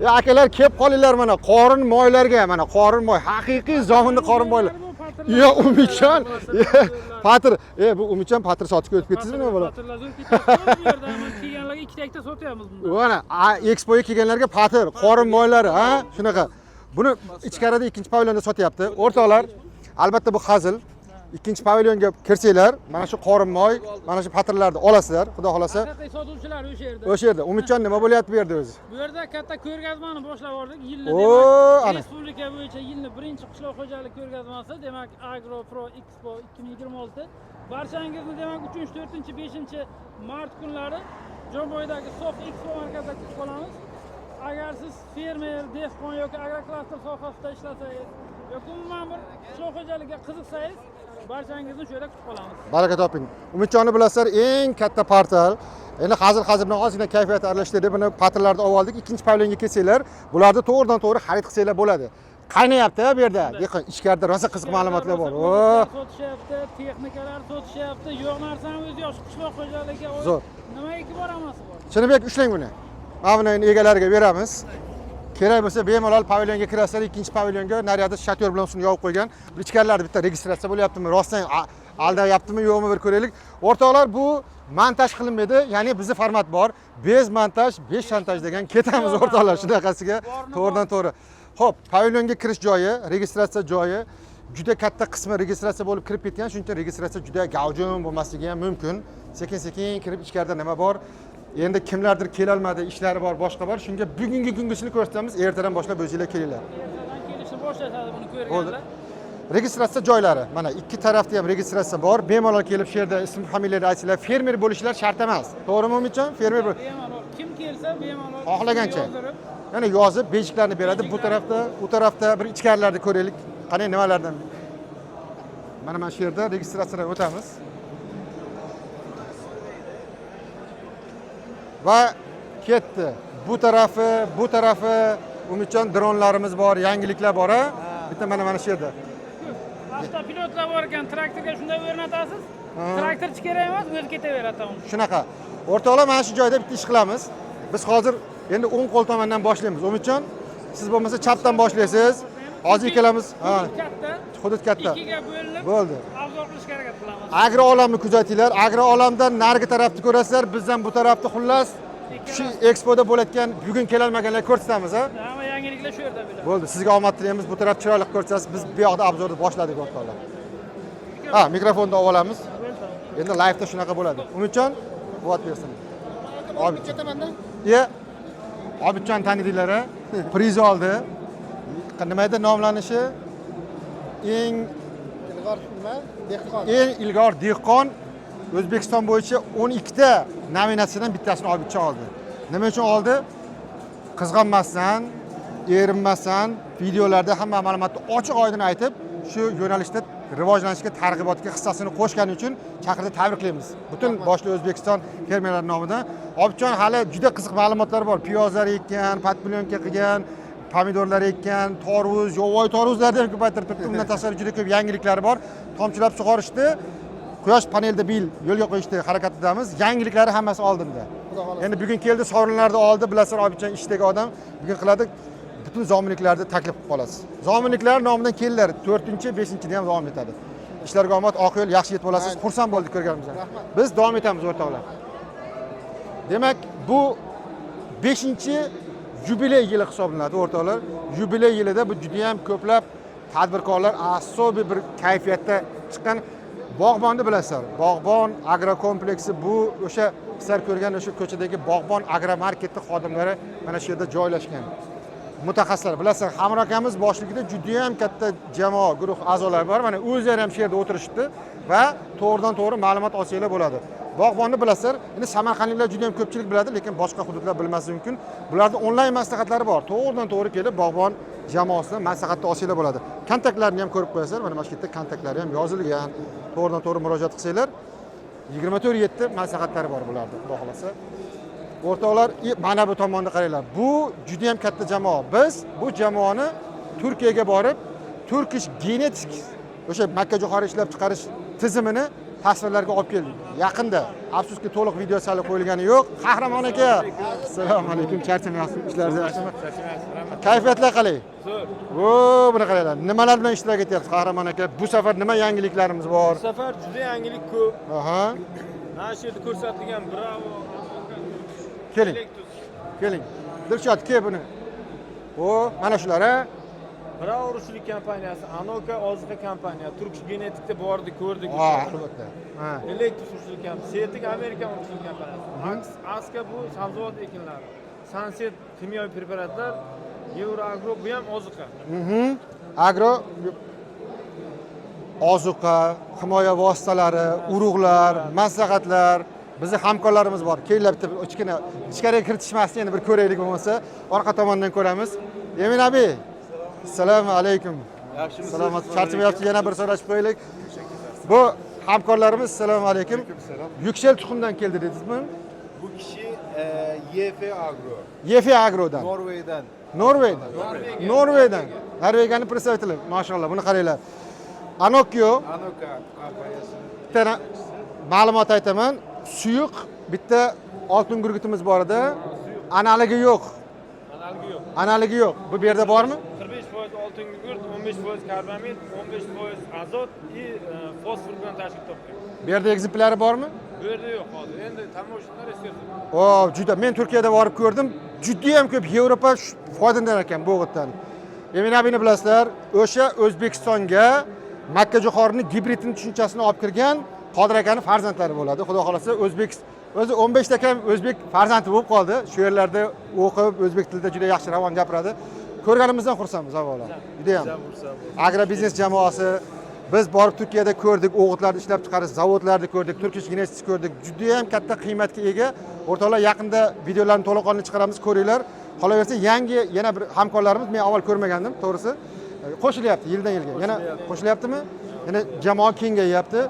Ya akalar, kelib qolinglar mana qorin moylarga, mana qorin moy, haqiqiy zominni qorin moylar. Yo, Umidjon, patir, bu Umidjon patir sotishga o'tib ketdingizmi nima bo'ladi? Patirlar zo'r ketyapti bu yerda, mana kelganlarga ikkita ikkita sotyapmiz bunda. Mana Expoga kelganlarga patir, qorin moylari, ha, shunaqa. Buni ichkarida ikkinchi pavilyonda sotyapti. O'rtoqlar, albatta bu hazil. Ikkinchi pavilyonga kirsanglar, mana shu qorin moy, mana shu patirlarni olasizlar, xudo xolasa. Haqiqiy sotuvchilar o'sha yerda. O'sha yerda. Umidjon, nima bo'lyapti bu yerda o'zi? Bu yerda katta ko'rgazmani boshlab yubordik. Yilni Oo, demak, ana. Respublika bo'yicha yilni birinchi qishloq xo'jalik ko'rgazmasi, demak Agro Pro Expo 2026. Barchangizni demak 3, 4, 5 mart kunlari Jomboydagi Sof Expo markazida kutib qolamiz. Agar siz fermer, dehqon yoki agroklaster sohasida ishlasangiz yoki umuman bir qishloq xo'jaligiga qiziqsangiz, barchangizni shu yerda kutib qolamiz. Baraka toping. Umidjonni bilasizlar, eng katta portal. Endi hazil bilan ozgina kayfiyat aralashtirdik. Buni patirlarni olib oldik. Ikkinchi pavilyonga kelsanglar, bularni to'g'ridan to'g'ri xarid qilsanglar bo'ladi. Qaynayapti bu yerda. Dehqon ichkarida rosa qiziq ma'lumotlar bor. O, Sotishyapti, texnikalar sotishyapti, yo'q narsani o'zi yo'q. Qishloq xo'jaligiga oid Zo'r. Nimaiki bor, hammasi bor. Chinibek, ushlang buni. Mana buni endi egalariga beramiz. Kerak bo'lsa bemalol pavilyonga kirasizlar, ikkinchi pavilyonga naryoqda шатёр bilan ustini yopib qo'ygan. Bir ichkarilarda bitta registratsiya bo'lyaptimi, rostdan aldayaptimi, yo'qmi bir ko'raylik. O'rtoqlar, bu montaj qilinmaydi, ya'ni bizni format bor. Без монтаж, без шантаж degan ketamiz o'rtoqlar shunaqasiga to'g'ridan to'g'ri. Xo'p, pavilyonga kirish joyi, registratsiya joyi juda katta qismi registratsiya bo'lib kirib ketgan, shuning uchun registratsiya juda gavjum bo'lmasligi ham mumkin. Sekin-sekin kirib ichkarida nima bor? Endi kimlardir kelolmadi, ishlari bor, boshqa bor. Shunga bugungi kungisini ko'rsatamiz. Ertadan boshlab o'zinglar kelinglar. Ertadan kelishni boshlashadi buni Bo'ldi. ko'rganlar. Registratsiya joylari. Mana ikki tarafda ham registratsiya bor. Bemalol kelib shu yerda ism, familiyalar aytsanglar, fermer bo'lishlar shart emas. To'g'rimi, Umidjon? Fermer Bemalol kim kelsa bemalol Xohlagancha. yozdirib, Yana yozib bejiklarni beradi. Bu tarafda, u tarafda bir ichkarilarni ko'raylik. Qani nimalardan. Mana shu yerda registratsiyadan o'tamiz. Va ketdi. Bu tarafi, bu tarafi Umidjon dronlarimiz bor, yangiliklar bor, a? Bitta mana shu yerda. Avtopilotlar bor ekan, traktorga shunday o'rnatasiz. Traktorchi kerak emas, o'zi ketaveradi tamom. Shunaqa. O'rtoqlar, mana shu joyda bitta ish qilamiz. Biz hozir endi o'ng qo'l tomondan boshlaymiz. Umidjon, siz bo'lmasa chapdan boshlaysiz. Hozir ikkalamiz, ha, Hudud katta. Hudud katta. Ikkiga bo'linib, Bo'ldi. Obzor qilishga harakat qilamiz. Agro olamni kuzatinglar. Agro olamdan narigi tarafni ko'rasizlar, bizdan bu tarafni xullas shu ekspoda bo'layotgan bugun kelolmaganlar ko'rsatamiz, ha? Hamma yangiliklar shu yerda bo'ladi. Bo'ldi, sizga omad tilaymiz. Bu taraf chiroyli ko'rsatasiz. Biz bu yoqda obzorni boshladik o'rtoqlar. Ha, mikrofonni olib olamiz. Endi live'da shunaqa bo'ladi. Umidjon, quvvat bersin. Obid Ketamanda. Iya. Obidjon tanidinglar, a? Priz oldi. Nima edi nomlanishi? Eng Ilg'or nima? Dehqon. Eng ilg'or dehqon O'zbekiston bo'yicha 12 ta nominatsiyadan bittasini Obidjon oldi. Nima uchun oldi? Qizg'anmasdan, erinmasdan videolarda hamma ma'lumotni ochiq oydin aytib, shu yo'nalishda rivojlanishga, targ'ibotga hissasini qo'shgani uchun chaqirdi, tabriklaymiz. Butun boshli O'zbekiston fermerlari nomidan. Obidjon hali juda qiziq ma'lumotlar bor. Piyozlar ekkan, podplyonka qilgan, pomidorlar ekkan, tarvuz, yovvoyi tarvuzlarni ham ko'paytirib turibdi. Undan tashqari juda ko'p yangiliklari bor. Tomchilab sug'orishdi. Quyosh panelida bil yo'lga qo'yishda harakatidamiz. Yangiliklari hammasi oldinda. Xudo xohlasa. Endi bugun keldi, sovrinlarni oldi. Bilasizlar, Obidjon ishdagi odam. Bugun qiladi. Butun zominliklarni taklif qilib qolasiz. Zominliklar nomidan keldilar. 4-chi, 5-chida ham davom etadi. Ishlarga omad, oq yo'l, yaxshi yetib olasiz. Xursand bo'ldik ko'rganimizdan. Rahmat. Biz davom etamiz o'rtoqlar. Demak, bu 5-chi yubiley yili hisoblanadi o'rtoqlar. Yubiley yilida bu juda ham ko'plab tadbirkorlar asobiy bir kayfiyatda chiqqan. Bog'bonni bilasizlar. Bog'bon agrokompleksi bu o'sha sizlar ko'rgan o'sha ko'chadagi Bog'bon agromarketning xodimlari mana shu yerda joylashgan. Mutaxassislar bilasizlar, Hamroh akamiz boshligida juda ham katta jamoa, guruh a'zolari bor. Mana o'zlari ham shu yerda o'tirishibdi va to'g'ridan to'g'ri ma'lumot olsanglar bo'ladi. Bog'bonni bilasizlar, endi samarqandliklar juda ham ko'pchilik biladi, lekin boshqa hududlar bilmasligi mumkin. Bularda onlayn maslahatlari bor. To'g'ridan to'g'ri kelib Bog'bon jamoasidan maslahatni olsanglar bo'ladi. Kontaktlarini ham ko'rib qo'yasizlar. Mana shu yerda kontaktlari ham yozilgan. To'g'ridan to'g'ri murojaat qilsanglar 24/7 maslahatlari bor bularda, xudo xolasa. O'rtoqlar, mana bu tomonni qaranglar. Bu juda ham katta jamoa. Biz bu jamoani Turkiyaga borib, Turkish Genetics o'sha makka jo'xori ishlab chiqarish tizimini Tasvirlarga olib keldik. Yaqinda, afsuski, to'liq video hali qo'yilgani yo'q. Qahramon aka, assalomu alaykum. Charchamayapsizmi? Ishlaringiz yaxshimi? Kayfiyatlar qalay? Zo'r. O, buni qaranglar. Nimalar bilan ishtirok etyapsiz, Qahramon aka? Bu safar nima yangiliklarimiz bor? Bu safar juda yangilik ko'p. Mana shu yerda ko'rsatilgan Bravo, Keling. Electus. Keling. Dilshod, kel buni. O, mana shular, a? Bravo urug'chilik kompaniyasi, Anoka oziqa kompaniya, Turkish Genetikda bordik, ko'rdik. Ha, albatta. Ha. Electus urug'chilik kompaniyasi, Setik Amerika urug'chilik kompaniyasi. Aska bu sabzavot ekinlari. Sunset kimyoviy preparatlar, Euroagro bu ham oziqa. Agro ozuqa, himoya vositalari, urug'lar, maslahatlar, bizni hamkorlarimiz bor. Kelinglar, bitta kichkina ichkariga kiritishmasdan endi bir ko'raylik bo'lmasa, orqa tomondan ko'ramiz. Emin abi. Assalomu alaykum. Yaxshimisiz? Salomat. Charchamayapsiz, yana bir so'rashib qo'yaylik. Bu hamkorlarimiz, assalomu alaykum. Yuksel tuxumdan keldi dedingizmi? Bu kishi YF Agro, YF Agrodan. Norveydan. Norveydan. Norveydan. Norvegiyani представители. Mashalloh, buni qaranglar. Anokyo Anoka kompaniyasinin bitta ma'lumot aytaman. Suyuq bitta oltin gurgutimiz bor edi. Analogi yo'q. Analogi yo'q. Analogi yo'q. Bu yerda bormi? 45% oltin gugurt, 15% karbamid, 15% azot и fosfor bilan tashkil topgan. Bu yerda ekzemplyari bormi? Bu yerda yo'q hozir. Endi tomoshabinlar istersa. O, juda. Men Turkiyada borib ko'rdim. Juda ham ko'p Yevropa foydalanar ekan bu o'g'itdan. Emin abini bilasizlar, o'sha O'zbekistonga makkajo'xorini gibridini tushunchasini olib kirgan Qodir akani farzandlari bo'ladi. Xudo xolasa o'zbek o'zi 15 ta kam o'zbek farzandi bo'lib qoldi. Shu yerlarda o'qib, o'zbek tilida juda yaxshi ravon gapiradi. Ko'rganimizdan xursandmiz avvalo. Juda ham. Agrobiznes jamoasi biz borib Turkiyada ko'rdik, o'g'itlarni ishlab chiqarish zavodlarini ko'rdik, Turkish Genetics ko'rdik. Juda ham katta qiymatga ega. O'rtoqlar, yaqinda videolarni to'laqonli chiqaramiz, ko'ringlar. Qolaversa, yangi yana bir hamkorlarimiz, men avval ko'rmagandim, to'g'risi. Qo'shilyapti yildan yilga. Yana qo'shilyaptimi? Yana jamoa kengayapti.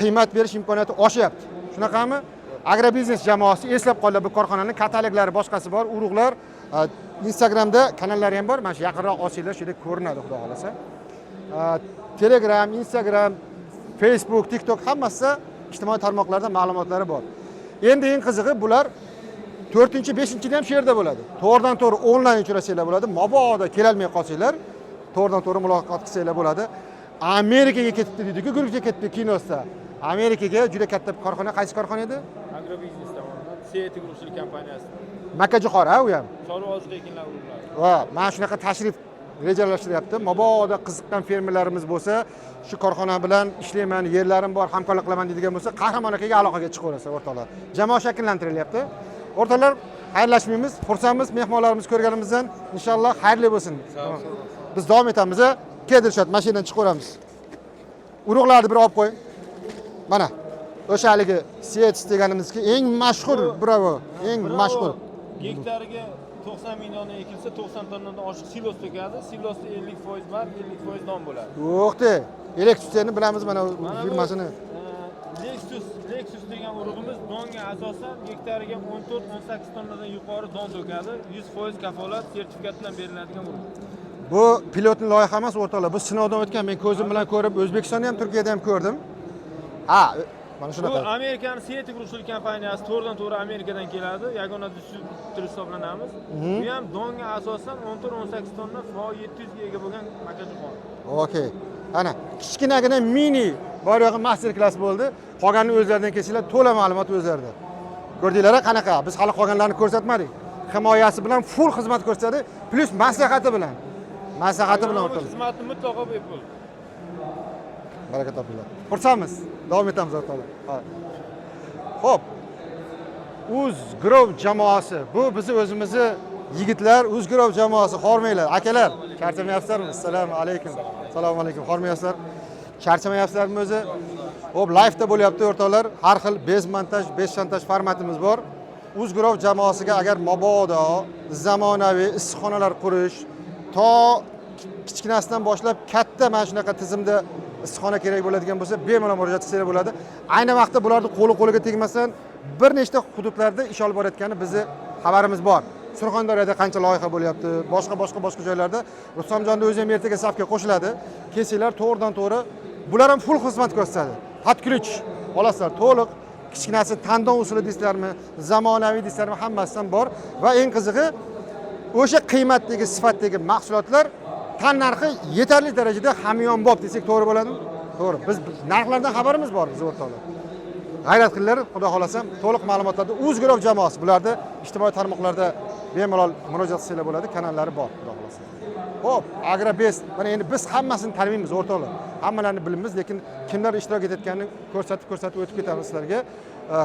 Qiymat berish imkoniyati oshyapti. Shunaqami? Agrobiznes jamoasi eslab qoldi bu korxonani kataloglari boshqasi bor, urug'lar, Instagramda kanallari ham bor. Mana shu yaqinroq olsanglar shu yerda ko'rinadi, xudo xolasa. Telegram, Instagram, Facebook, TikTok hammasida ijtimoiy tarmoqlarda ma'lumotlari bor. Endi eng qizig'i bular 4-chi, 5-chida ham shu yerda bo'ladi. To'g'ridan to'g'ri onlayn uchrashsanglar bo'ladi. Mabodo kelolmay qolsanglar, to'g'ridan to'g'ri muloqot qilsanglar bo'ladi. Amerikaga ketibdi deydi-ku, Gurukcha ketdi kinosida. Amerikaga juda katta bir korxona, qaysi korxona edi? Agrobiznes tomonidan Setik urug'chilik kompaniyasi. Makkajo'xori, ha, u ham. Chorva oziqa ekinlari urug'lari. Va mana shunaqa tashrif rejalashtiryapti. Mabodo qiziqqan fermerlarimiz bo'lsa, shu korxona bilan ishlayman, yerlarim bor, hamkorlik qilaman deydigan bo'lsa, Qahramon akaga aloqaga chiqaverasiz, o'rtoqlar. Jamoa shakllantirilyapti. O'rtoqlar, xayrlashmaymiz, xursandmiz mehmonlarimizni ko'rganimizdan. Inshaalloh xayrli bo'lsin. Biz davom etamiz. Kel Dilshod, mashinadan chiqaveramiz. Urug'larni bir olib qo'y. Mana o'sha haligi Siets deganimizki eng mashhur Bravo, eng mashhur. Gektariga 90 ming dona ekilsa, 90 tonnadan oshiq silos to'kadi. Silosda 50% bar, 50% don bo'ladi. Yo'q-de. Elektrosni bilamiz mana Mana bu, firmasini. Lexus degan urug'imiz donga asosan gektariga 14-18 tonnadan yuqori don to'kadi. 100% kafolat sertifikat bilan beriladigan urug'. Bu pilotli loyiha emas, o'rtoqlar. Bu sinovdan o'tgan. Men ko'zim bilan ko'rib, O'zbekistonda ham, Turkiyada ham ko'rdim. Ha, mana Bu shunaqa. Amerikani Setik urug'chilik kompaniyasi to'g'ridan to'g'ri Amerikadan keladi. Yagona distribyutor hisoblanamiz. Bu ham donga asosan 14-18 tonna FAO 700 ga ega bo'lgan makkajo'xori. Okey. Ana, kichkinagina mini bor yo'g'i master klass bo'ldi. Qolganini o'zlaridan kelsanglar, to'la ma'lumot o'zlarida. Ko'rdinglar qanaqa? Biz hali qolganlarni ko'rsatmadik. Himoyasi bilan full xizmat ko'rsatadi, plus maslahati bilan. Maslahati bilan Agronomik o'rtoqlar. xizmatni mutlaqo bepul. Baraka topinglar. Xursandmiz. Davom etamiz o'rtoqlar. Ha. Xo'p. Uzgrove jamoasi. Bu bizni o'zimizni yigitlar, Uzgrove jamoasi. Hormanglar, akalar. Charchamayapsizlarmi? Assalomu alaykum. Assalomu alaykum. Hormayapsizlar. Charchamayapsizlarmi o'zi? Xo'p, live'da bo'lyapti o'rtoqlar. Har xil без монтаж, без шантаж formatimiz bor. Uzgrove jamoasiga agar mabodo zamonaviy issiqxonalar qurish, to kichkinasidan boshlab katta mana shunaqa tizimda issiqxona kerak bo'ladigan bo'lsa, bemalol murojaat qilsanglar bo'ladi. Ayni vaqtda bularni qo'li qo'liga tegmasdan bir nechta hududlarda ish olib borayotgani bizni xabarimiz bor. Surxondaryoda qancha loyiha bo'lyapti, boshqa boshqa boshqa joylarda. Rustamjonni o'zi ham ertaga safga qo'shiladi. Kelsanglar to'g'ridan to'g'ri bular ham full xizmat ko'rsatadi. Под ключ olasizlar to'liq. Kichkinasi tandon usuli deysizlarmi, zamonaviy deysizlarmi, hammasidan bor va eng qizig'i o'sha qiymatdagi, sifatdagi mahsulotlar tan narxi yetarli darajada hamyonbop desak to'g'ri bo'ladimi? To'g'ri. Biz narxlardan xabarimiz bor biz o'rtoqlar. G'ayrat qilinglar, xudo xohlasa to'liq ma'lumotlarda Uzgirov jamoasi, bularda ijtimoiy tarmoqlarda bemalol murojaat qilsanglar bo'ladi, kanallari bor, xudo xohlasa. Xo'p, Agrobest, mana endi biz hammasini tanimaymiz o'rtoqlar. Hammalarini bilamiz, lekin kimlar ishtirok etayotganini ko'rsatib ko'rsatib o'tib ketamiz sizlarga.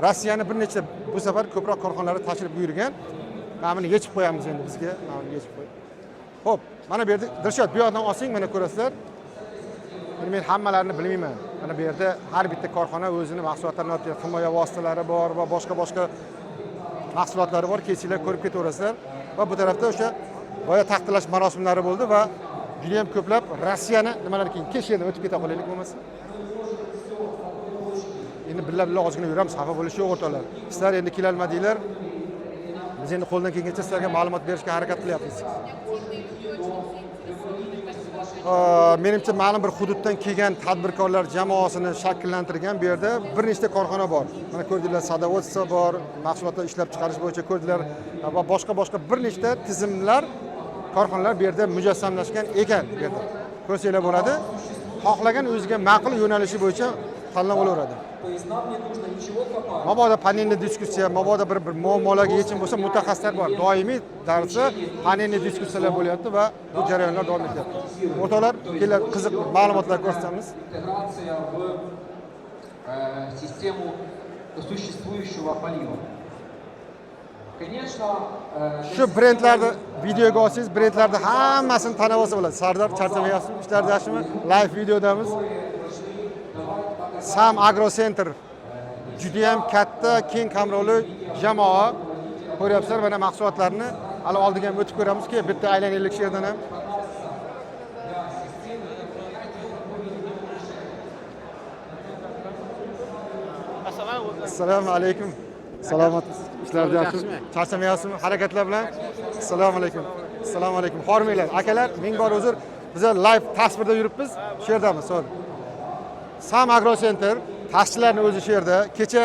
Rossiyani bir necha bu safar ko'proq korxonalari tashrif buyurgan. Mana buni yechib qo'yamiz endi bizga. Mana buni yechib qo'y. Xo'p, mana bu yerda Dilshod, bu yoqdan olsang mana ko'rasizlar. Endi men hammalarini bilmayman. Mana bu yerda har bitta korxona o'zini mahsulotlarini olib keladi. Himoya vositalari bor va boshqa boshqa mahsulotlari bor. Kelsanglar ko'rib ketaverasizlar. Va bu tarafda o'sha boya taqdirlash marosimlari bo'ldi va juda ham ko'plab Rossiyani nimalar keyin kesh yerdan o'tib keta qolaylik bo'lmasa. Endi billa billa ozgina yuramiz, xafa bo'lish yo'q o'rtoqlar. Sizlar endi kelolmadinglar. Biz endi qo'ldan kelgancha sizlarga ma'lumot berishga harakat qilyapmiz. Menimcha ma'lum bir hududdan kelgan tadbirkorlar jamoasini shakllantirgan bu yerda bir nechta korxona bor. Mana ko'rdinglar, садоводство bor, mahsulotlar ishlab chiqarish bo'yicha ko'rdinglar va boshqa boshqa bir nechta tizimlar, korxonalar bu yerda mujassamlashgan ekan bu yerda. Ko'rsanglar bo'ladi. Xohlagan o'ziga ma'qul yo'nalishi bo'yicha tanlab olaveradi. Mabodo панельный diskussiya, mabodo bir muammolarga yechim bo'lsa, mutaxassislar bor. Doimiy tarzda панельный diskussiyalar bo'lyapti va bu jarayonlar davom etyapti. O'rtoqlar, kelinglar, qiziq ma'lumotlar ko'rsatamiz. Интеграция в систему существующего полива. Конечно, Shu brendlarni videoga olsangiz, brendlarni hammasini tanib olsa bo'ladi. Sardor, charchamayapsizmi? Ishlar yaxshimi? Live videodamiz. Sam Agro Center juda ham katta, keng qamrovli jamoa. Ko'ryapsizlar mana mahsulotlarni. Hali oldiga ham o'tib ko'ramizki, bitta aylanaylik shu yerdan ham. Assalomu alaykum. Salomatmisiz? Ishlar yaxshimi? Charchamayapsizmi? Harakatlar bilan? Assalomu alaykum. Assalomu alaykum. Hormanglar, akalar, ming bor uzr. Biz live tasvirda yuribmiz. Shu yerdamiz, hozir. Sam Agro Center tashchilarning o'zi shu yerda. Kecha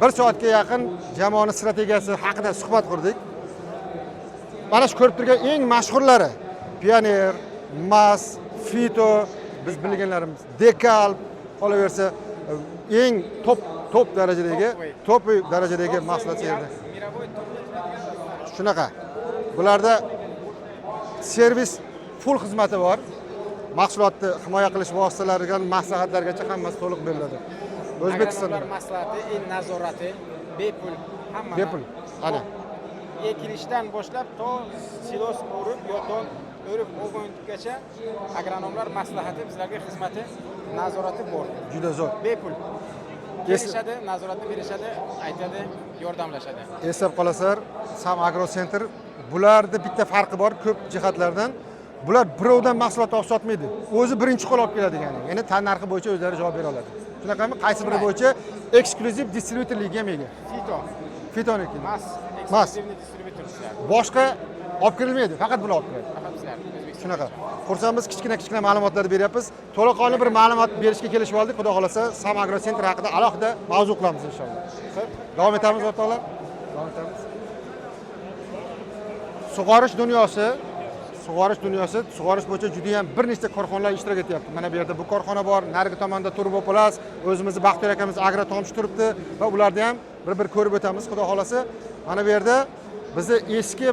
1 soatga yaqin jamoaning strategiyasi haqida suhbat qurdik. Mana shu ko'rib turgan eng mashhurlari Pioneer, Mas, Fito, biz bilganlarimiz, Dekalp, qolaversa eng top top darajadagi, top darajadagi mahsulot yerda. Shunaqa. Bularda servis full xizmati bor. Mahsulotni himoya qilish vositalariga, maslahatlargacha hammasi to'liq beriladi. O'zbekistonda Agronomlar maslahati, el nazorati bepul hamma. Bepul. Ana. Ekilishdan boshlab to silos o'rib yo don o'rib olgungacha agronomlar maslahati, bizlarga xizmati, nazorati bor. Juda zo'r. Bepul. Kelishadi, nazoratni berishadi, aytadi, yordamlashadi. Eslab qolasizlar, Sam Agro Center bularda bitta farqi bor ko'p jihatlardan. Bular birovdan mahsulot olib sotmaydi. O'zi birinchi qo'l olib keladi ya'ni. Ya'ni tan narxi bo'yicha o'zlari javob bera oladi. Shunaqami? Qaysi biri bo'yicha eksklyuziv distribyutorlikka ham ega. Fito, Fitoniki. Mas, Mas. эксклюзивный distribyutor sizlar. Boshqa olib kirilmaydi, faqat bular olib kiradi. Faqat sizlar O'zbekiston. Shunaqa. Xursandmiz, kichkina kichkina ma'lumotlarni beryapmiz. To'laqonli bir ma'lumot berishga kelishib oldik. Xudo xohlasa Sam Agro Center haqida alohida mavzu qilamiz inshaalloh. Davom etamiz o'rtoqlar. Davom etamiz. Sug'orish dunyosi, sug'orish dunyosi, sug'orish bo'yicha juda ham bir nechta korxonalar ishtirok etyapti. Mana bu yerda bu korxona bor, narigi tomonda Turbo Plus, o'zimizni Baxtiyor akamiz Agro Tomchi turibdi va ularni ham bir-bir ko'rib o'tamiz, xudo xohlasa. Mana bu yerda bizni eski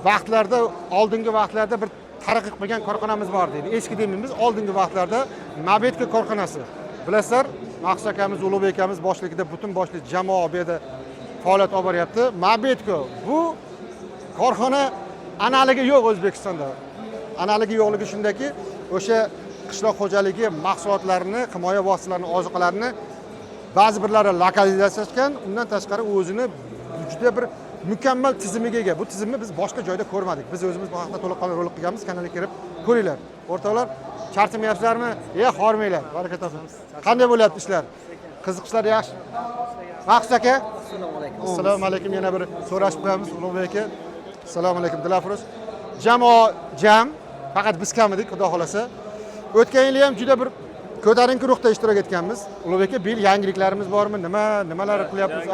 vaqtlarda, oldingi vaqtlarda bir taraqqiy qilgan korxonamiz bor deydi. Eski demaymiz, oldingi vaqtlarda Mabetka korxonasi. Bilasizlar, Maqsud akamiz, Ulug'bek akamiz boshligida butun boshli jamoa bu yerda faoliyat olib boryapti. Mabetko bu korxona analogi yo'q O'zbekistonda. Analogi yo'qligi shundaki, o'sha qishloq xo'jaligi mahsulotlarini, himoya vositalarini, ozuqalarini ba'zi birlari lokalizatsiyalashgan, undan tashqari o'zini juda bir mukammal tizimiga ega. Bu tizimni biz boshqa joyda ko'rmadik. Biz o'zimiz bu haqda to'laqonli rolik qilganmiz, kanalga kirib ko'ringlar. O'rtoqlar, charchamayapsizlarmi? E, hormanglar. Baraka toping. Qanday bo'lyapti ishlar? Qiziqishlar yaxshi. Maqsud aka. Assalomu alaykum. Assalomu alaykum. Yana bir so'rashib qo'yamiz Ulug'bek aka. Assalomu alaykum Dilafruz. Jamoa jam, faqat biz kam edik, xudo xolasa. O'tgan yili ham juda bir Ko'tarinki ruhda ishtirok etganmiz. Ulug'bek aka, bu yil yangiliklarimiz bormi? Nimalar qilyapmiz?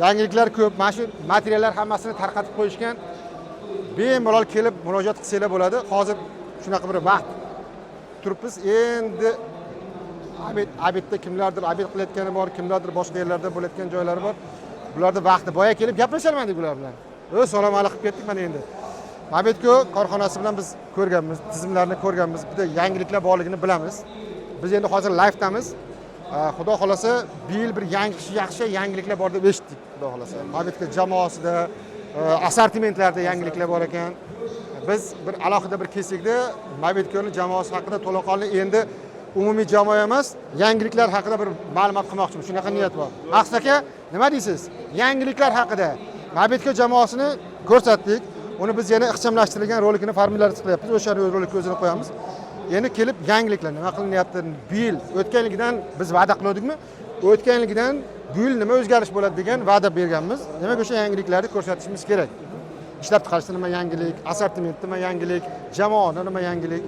Yangiliklar ko'p. Mana shu materiallar hammasini tarqatib qo'yishgan. Bemalol kelib murojaat qilsanglar bo'ladi. Hozir shunaqa bir vaqt turibmiz. Endi обед da kimlardir обед qilayotgani bor, kimlardir boshqa yerlarda bo'layotgan joylari bor. Bularda vaqti boya kelib gaplasholmadik ular bilan. Salom alik qilib ketdik mana endi. Mabetko korxonasi bilan biz ko'rganmiz, tizimlarni ko'rganmiz, bitta yangiliklar borligini bilamiz. Biz endi hozir live'damiz. Xudo xolasa bu yil bir yaxshi yangiliklar bor deb eshitdik, xudo xolasa. Mabetko jamoasida, assortimentlarda yangiliklar bor ekan. Biz bir alohida bir kesikda Mabetkoning jamoasi haqida to'laqonli endi umumiy jamoa emas, yangiliklar haqida bir ma'lumot qilmoqchimiz. Shunaqa niyat bor. Maqsud aka, nima deysiz? Yangiliklar haqida Mabetko jamoasini ko'rsatdik. Uni biz yana ixchamlashtirilgan rolikini formulyatsiya qilyapmiz. O'sha rolikka o'zini qo'yamiz. Endi kelib yangiliklar nima qilinyapti? Bu yil o'tgan yilgidan biz va'da qiluvdikmi? O'tgan yilgidan bu yil nima o'zgarish bo'ladi degan va'da berganmiz. Demak, o'sha yangiliklarni ko'rsatishimiz kerak. Ishlab chiqarishda nima yangilik, assortimentda nima yangilik, jamoada nima yangilik.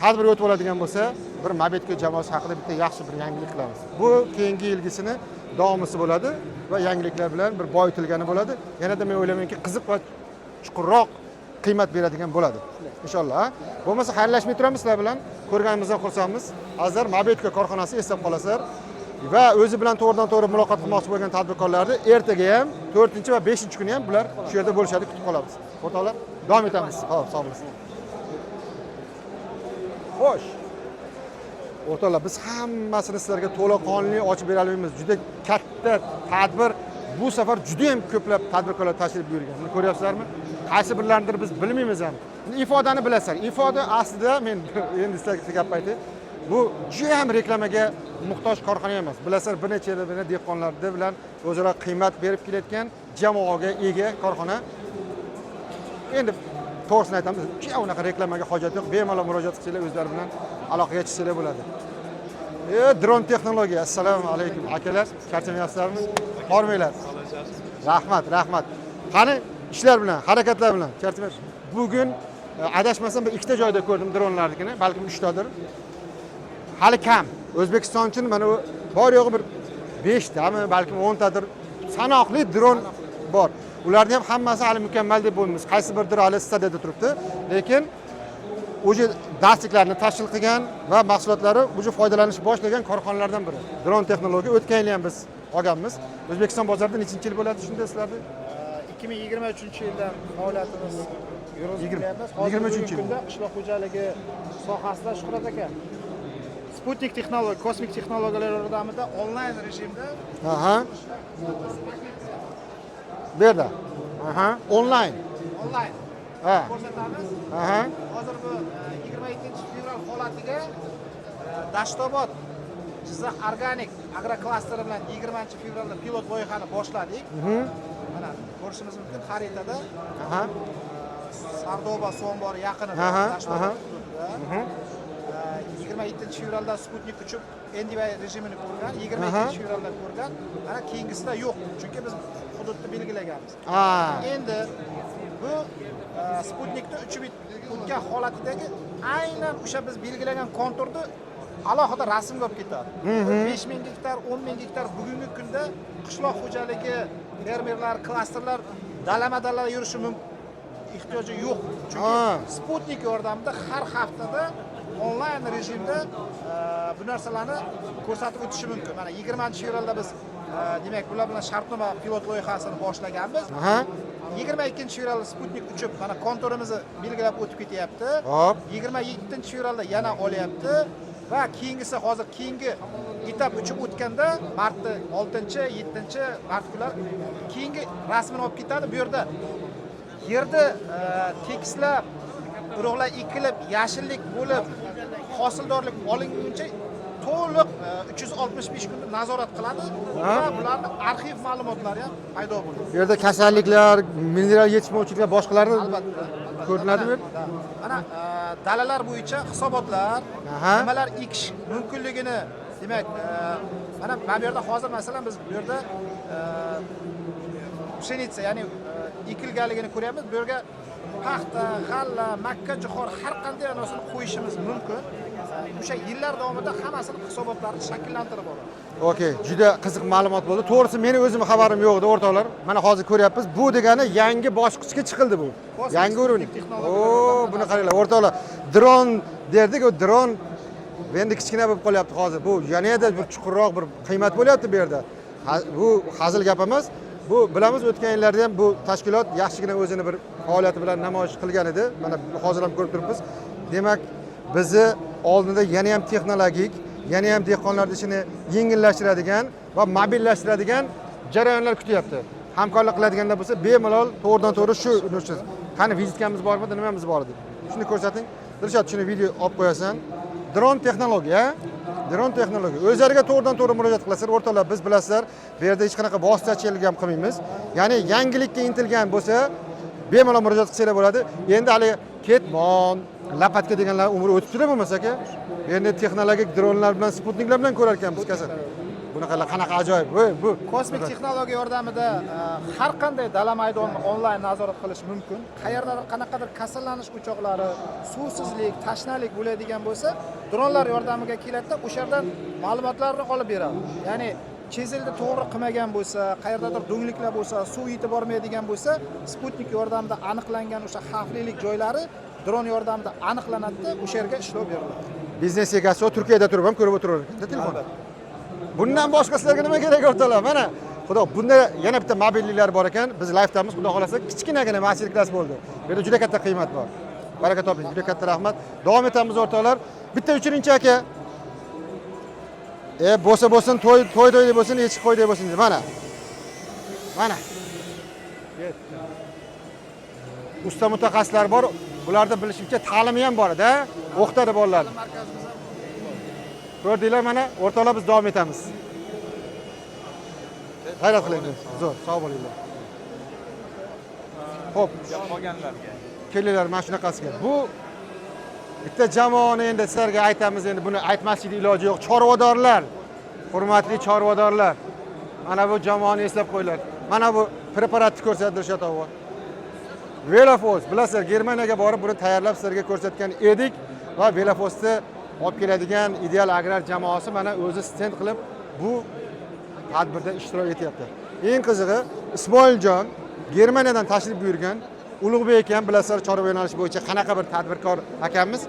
Tadbir o'tib oladigan bo'lsa, bir Mabetko jamoasi haqida bitta yaxshi bir yangilik qilamiz. Bu keyingi yilgisini davomisi bo'ladi va yangiliklar bilan bir boyitilgani bo'ladi. Yanada men o'ylaymanki, qiziq va chuqurroq qiymat beradigan bo'ladi. Inshaalloh. Bo'lmasa xayrlashmay turamiz sizlar bilan. Ko'rganimizdan xursandmiz. Azizlar, Mabetko korxonasi eslab qolasizlar va o'zi bilan to'g'ridan-to'g'ri muloqot qilmoqchi bo'lgan tadbirkorlarni ertaga ham 4 va 5 kuni ham bular shu yerda bo'lishadi, kutib qolamiz. O'rtoqlar, davom etamiz. Xo'p, sog' bo'linglar. Xo'sh. O'rtoqlar, biz hammasini sizlarga to'laqonli ochib bera olmaymiz. Juda katta tadbir. Bu safar juda ham ko'plab tadbirkorlar tashrif buyurgan. Buni ko'ryapsizlarmi? Qaysi birlaridir biz bilmaymiz ham. Ifodani bilasizlar. Ifoda aslida men endi sizlarga gap aytay. Bu juda ham reklamaga muhtoj korxona emas. Bilasizlar, bir necha yil bilan dehqonlar bilan o'zaro qiymat berib kelayotgan jamoaga ega korxona. Endi to'g'risini aytamiz, juda unaqa reklamaga hojat yo'q. Bemalol murojaat qilsanglar, o'zlari bilan aloqaga chiqsanglar bo'ladi. Dron texnologiya. Assalomu alaykum akalar, charchamayapsizlarmi? Hormanglar. Rahmat, rahmat. Qani ishlar bilan, harakatlar bilan charchamayapsiz. Bugun adashmasam bir ikkita joyda ko'rdim dronlarnikini, balkim uchtadir. Hali kam. O'zbekiston uchun mana bu bor yo'g'i bir 5 tami, balkim 10 tadir sanoqli dron bor. Ularning ham hammasi hali mukammal deb bo'lmaymiz. Qaysi birdir hali stadiyada turibdi, lekin o'zi darsliklarni tashkil qilgan va mahsulotlari o'zi foydalanish boshlagan korxonalardan biri. Dron texnologiya o'tgan yili ham biz olganmiz. O'zbekiston bozorida nechinchi yil bo'ladi shunda sizlarda? 2023-yildan faoliyatimiz yurg'izib. Hozir kunda qishloq xo'jaligi sohasida Shuhrat aka Sputnik texnologiya, kosmik texnologiyalar yordamida onlayn rejimda. Aha. Bu yerda. Aha, onlayn. Onlayn. Ha. Ko'rsatamiz. Aha. Hozir bu 27 fevral holatiga Dashtobod Jizzax organik agroklasteri bilan 20 fevralda pilot loyihani boshladik. Mana ko'rishimiz mumkin xaritada. Aha. Sardoba suv ombori yaqinida, Dashtobod hududida. 27 fevralda Sputnik uchib NDVI rejimini ko'rgan, 22 fevralda ko'rgan. Mana keyingisida yo'q, chunki biz hududni belgilaganmiz. Endi bu Sputnikni uchib o'tgan holatidagi aynan o'sha biz belgilagan konturni alohida rasmga olib ketadi. 5000 gektar, 10 000 gektar. Bugungi kunda qishloq xo'jaligi, fermerlar, klasterlar dalama dala yurishi mumkin ehtiyoji yo'q. Chunki Sputnik yordamida har haftada onlayn rejimda bu narsalarni ko'rsatib o'tishi mumkin. Mana 20 fevralda biz demak bular bilan shartnoma pilot loyihasini boshlaganmiz. 22 fevralda Sputnik uchib, mana konturimizni belgilab o'tib ketyapti. 27 fevralda yana olyapti va keyingisi hozir keyingi etap uchib o'tganda martda, 6, 7 mart kunlari keyingi rasmini olib ketadi. Bu yerda yerni tekislab, urug'lar ekilib, yashillik bo'lib, hosildorlik olinguncha to'liq 365 kunda nazorat qiladi va bularni arxiv ma'lumotlari ham paydo bo'ladi. Bu yerda kasalliklar, mineral yetishmovchiliklar, boshqalarni Albatta. ko'rinadimi? Mana dalalar bo'yicha hisobotlar, nimalar ekish mumkinligini, demak, mana bu yerda hozir masalan biz bu yerda пшеница, ya'ni ekilganligini ko'ryapmiz. Bu yerga paxta, g'alla, makka, jo'xori, har qanday anasini qo'yishimiz mumkin. O'sha yillar davomida hammasini hisobotlarini shakllantirib boradi. Okey, juda qiziq ma'lumot bo'ldi. To'g'risi meni o'zim xabarim yo'q edi, o'rtoqlar. Mana hozir ko'ryapmiz. Bu degani yangi bosqichga chiqildi bu. Kosmik Yangi уровень. texnologiyalar O, buni qaranglar, o'rtoqlar. Dron derdik, u dron endi kichkina bo'lib qolyapti hozir. Bu yanada bir chuqurroq bir qiymat bo'lyapti bu yerda. Bu hazil gap emas. Bu bilamiz, o'tgan yillarda ham bu tashkilot yaxshigina o'zini bir faoliyati bilan namoyish qilgan edi. Mana hozir ham ko'rib turibmiz. Demak, bizni oldinda yana ham texnologik, yana ham dehqonlarning ishini yengillashtiradigan va mobillashtiradigan jarayonlar kutyapti. Hamkorlik qiladiganlar bo'lsa, bemalol to'g'ridan to'g'ri shu qani vizitkamiz bormidi, nimamiz bor edi. Shuni ko'rsating. Dilshod, shuni video olib qo'yasan. Dron texnologiya, dron texnologiya. O'zlariga to'g'ridan to'g'ri murojaat qilasizlar. O'rtoqlar, biz bilasizlar, bu yerda hech qanaqa vositachilik ham qilmaymiz. Ya'ni yangilikka intilgan bo'lsa, bemalol murojaat qilsanglar bo'ladi. Endi hali ketmon, lapatka deganlar umri o'tib turadi bo'lmasa aka. Endi texnologik dronlar bilan, sputniklar bilan ko'rar ekanmiz kasal. Bunaqalar qanaqa ajoyib. Bu Kosmik texnologiya yordamida har qanday dala maydonni onlayn nazorat qilish mumkin. Qayerdadir qanaqadir kasallanish o'choqlari, suvsizlik, tashnalik bo'ladigan bo'lsa, dronlar yordamiga keladida o'sha yerdan ma'lumotlarni olib beradi. Ya'ni chizilni to'g'ri qilmagan bo'lsa, qayerdadir do'ngliklar bo'lsa, suv yetib bormaydigan bo'lsa, sputnik yordamida aniqlangan o'sha xavflilik joylari dron yordamida aniqlanadi, o'sha yerga ishlov beriladi. Biznes egasi Turkiyada turib ham ko'rib o'tirar ekanda telefon. Bundan boshqa sizlarga nima kerak o'rtoqlar? Mana xudo, bunda yana bitta mobilliklar bor ekan. Biz live'damiz, xudo xolasa kichkinagina master klass bo'ldi. Bu yerda juda katta qiymat bor. Baraka toping, juda katta rahmat. Davom etamiz o'rtoqlar. Bitta uchinchi aka. Bo'lsa bo'lsin, to'y to'y to'y deb bo'lsin, echki qo'y deb bo'lsin dedi. Mana. Mana. Usta mutaxassislar bor. Bularda bilishimcha ta'limi ham bor-da. O'qitadi bolalarni. Ko'rdinglar mana, o'rtoqlar, biz davom etamiz. G'ayrat qilinglar. Zo'r, sog' bo'linglar. Xo'p, qolganlarga kelinglar mana shunaqasiga. Bu bitta jamoani endi sizlarga aytamiz, endi buni aytmaslikning iloji yo'q. Chorvadorlar, hurmatli chorvadorlar. Mana bu jamoani eslab qo'yinglar. Mana bu preparatni ko'rsatdi Dilshod aka. Velofos, bilasizlar, Germaniyaga borib buni tayyorlab sizlarga ko'rsatgan edik va Velofosni olib keladigan Ideal Agrar jamoasi mana o'zi stend qilib bu tadbirda ishtirok etyapti. Eng qizig'i, Ismoiljon Germaniyadan tashrif buyurgan Ulug'bek akam, bilasizlar, chorva yo'nalishi bo'yicha qanaqa bir tadbirkor akamiz.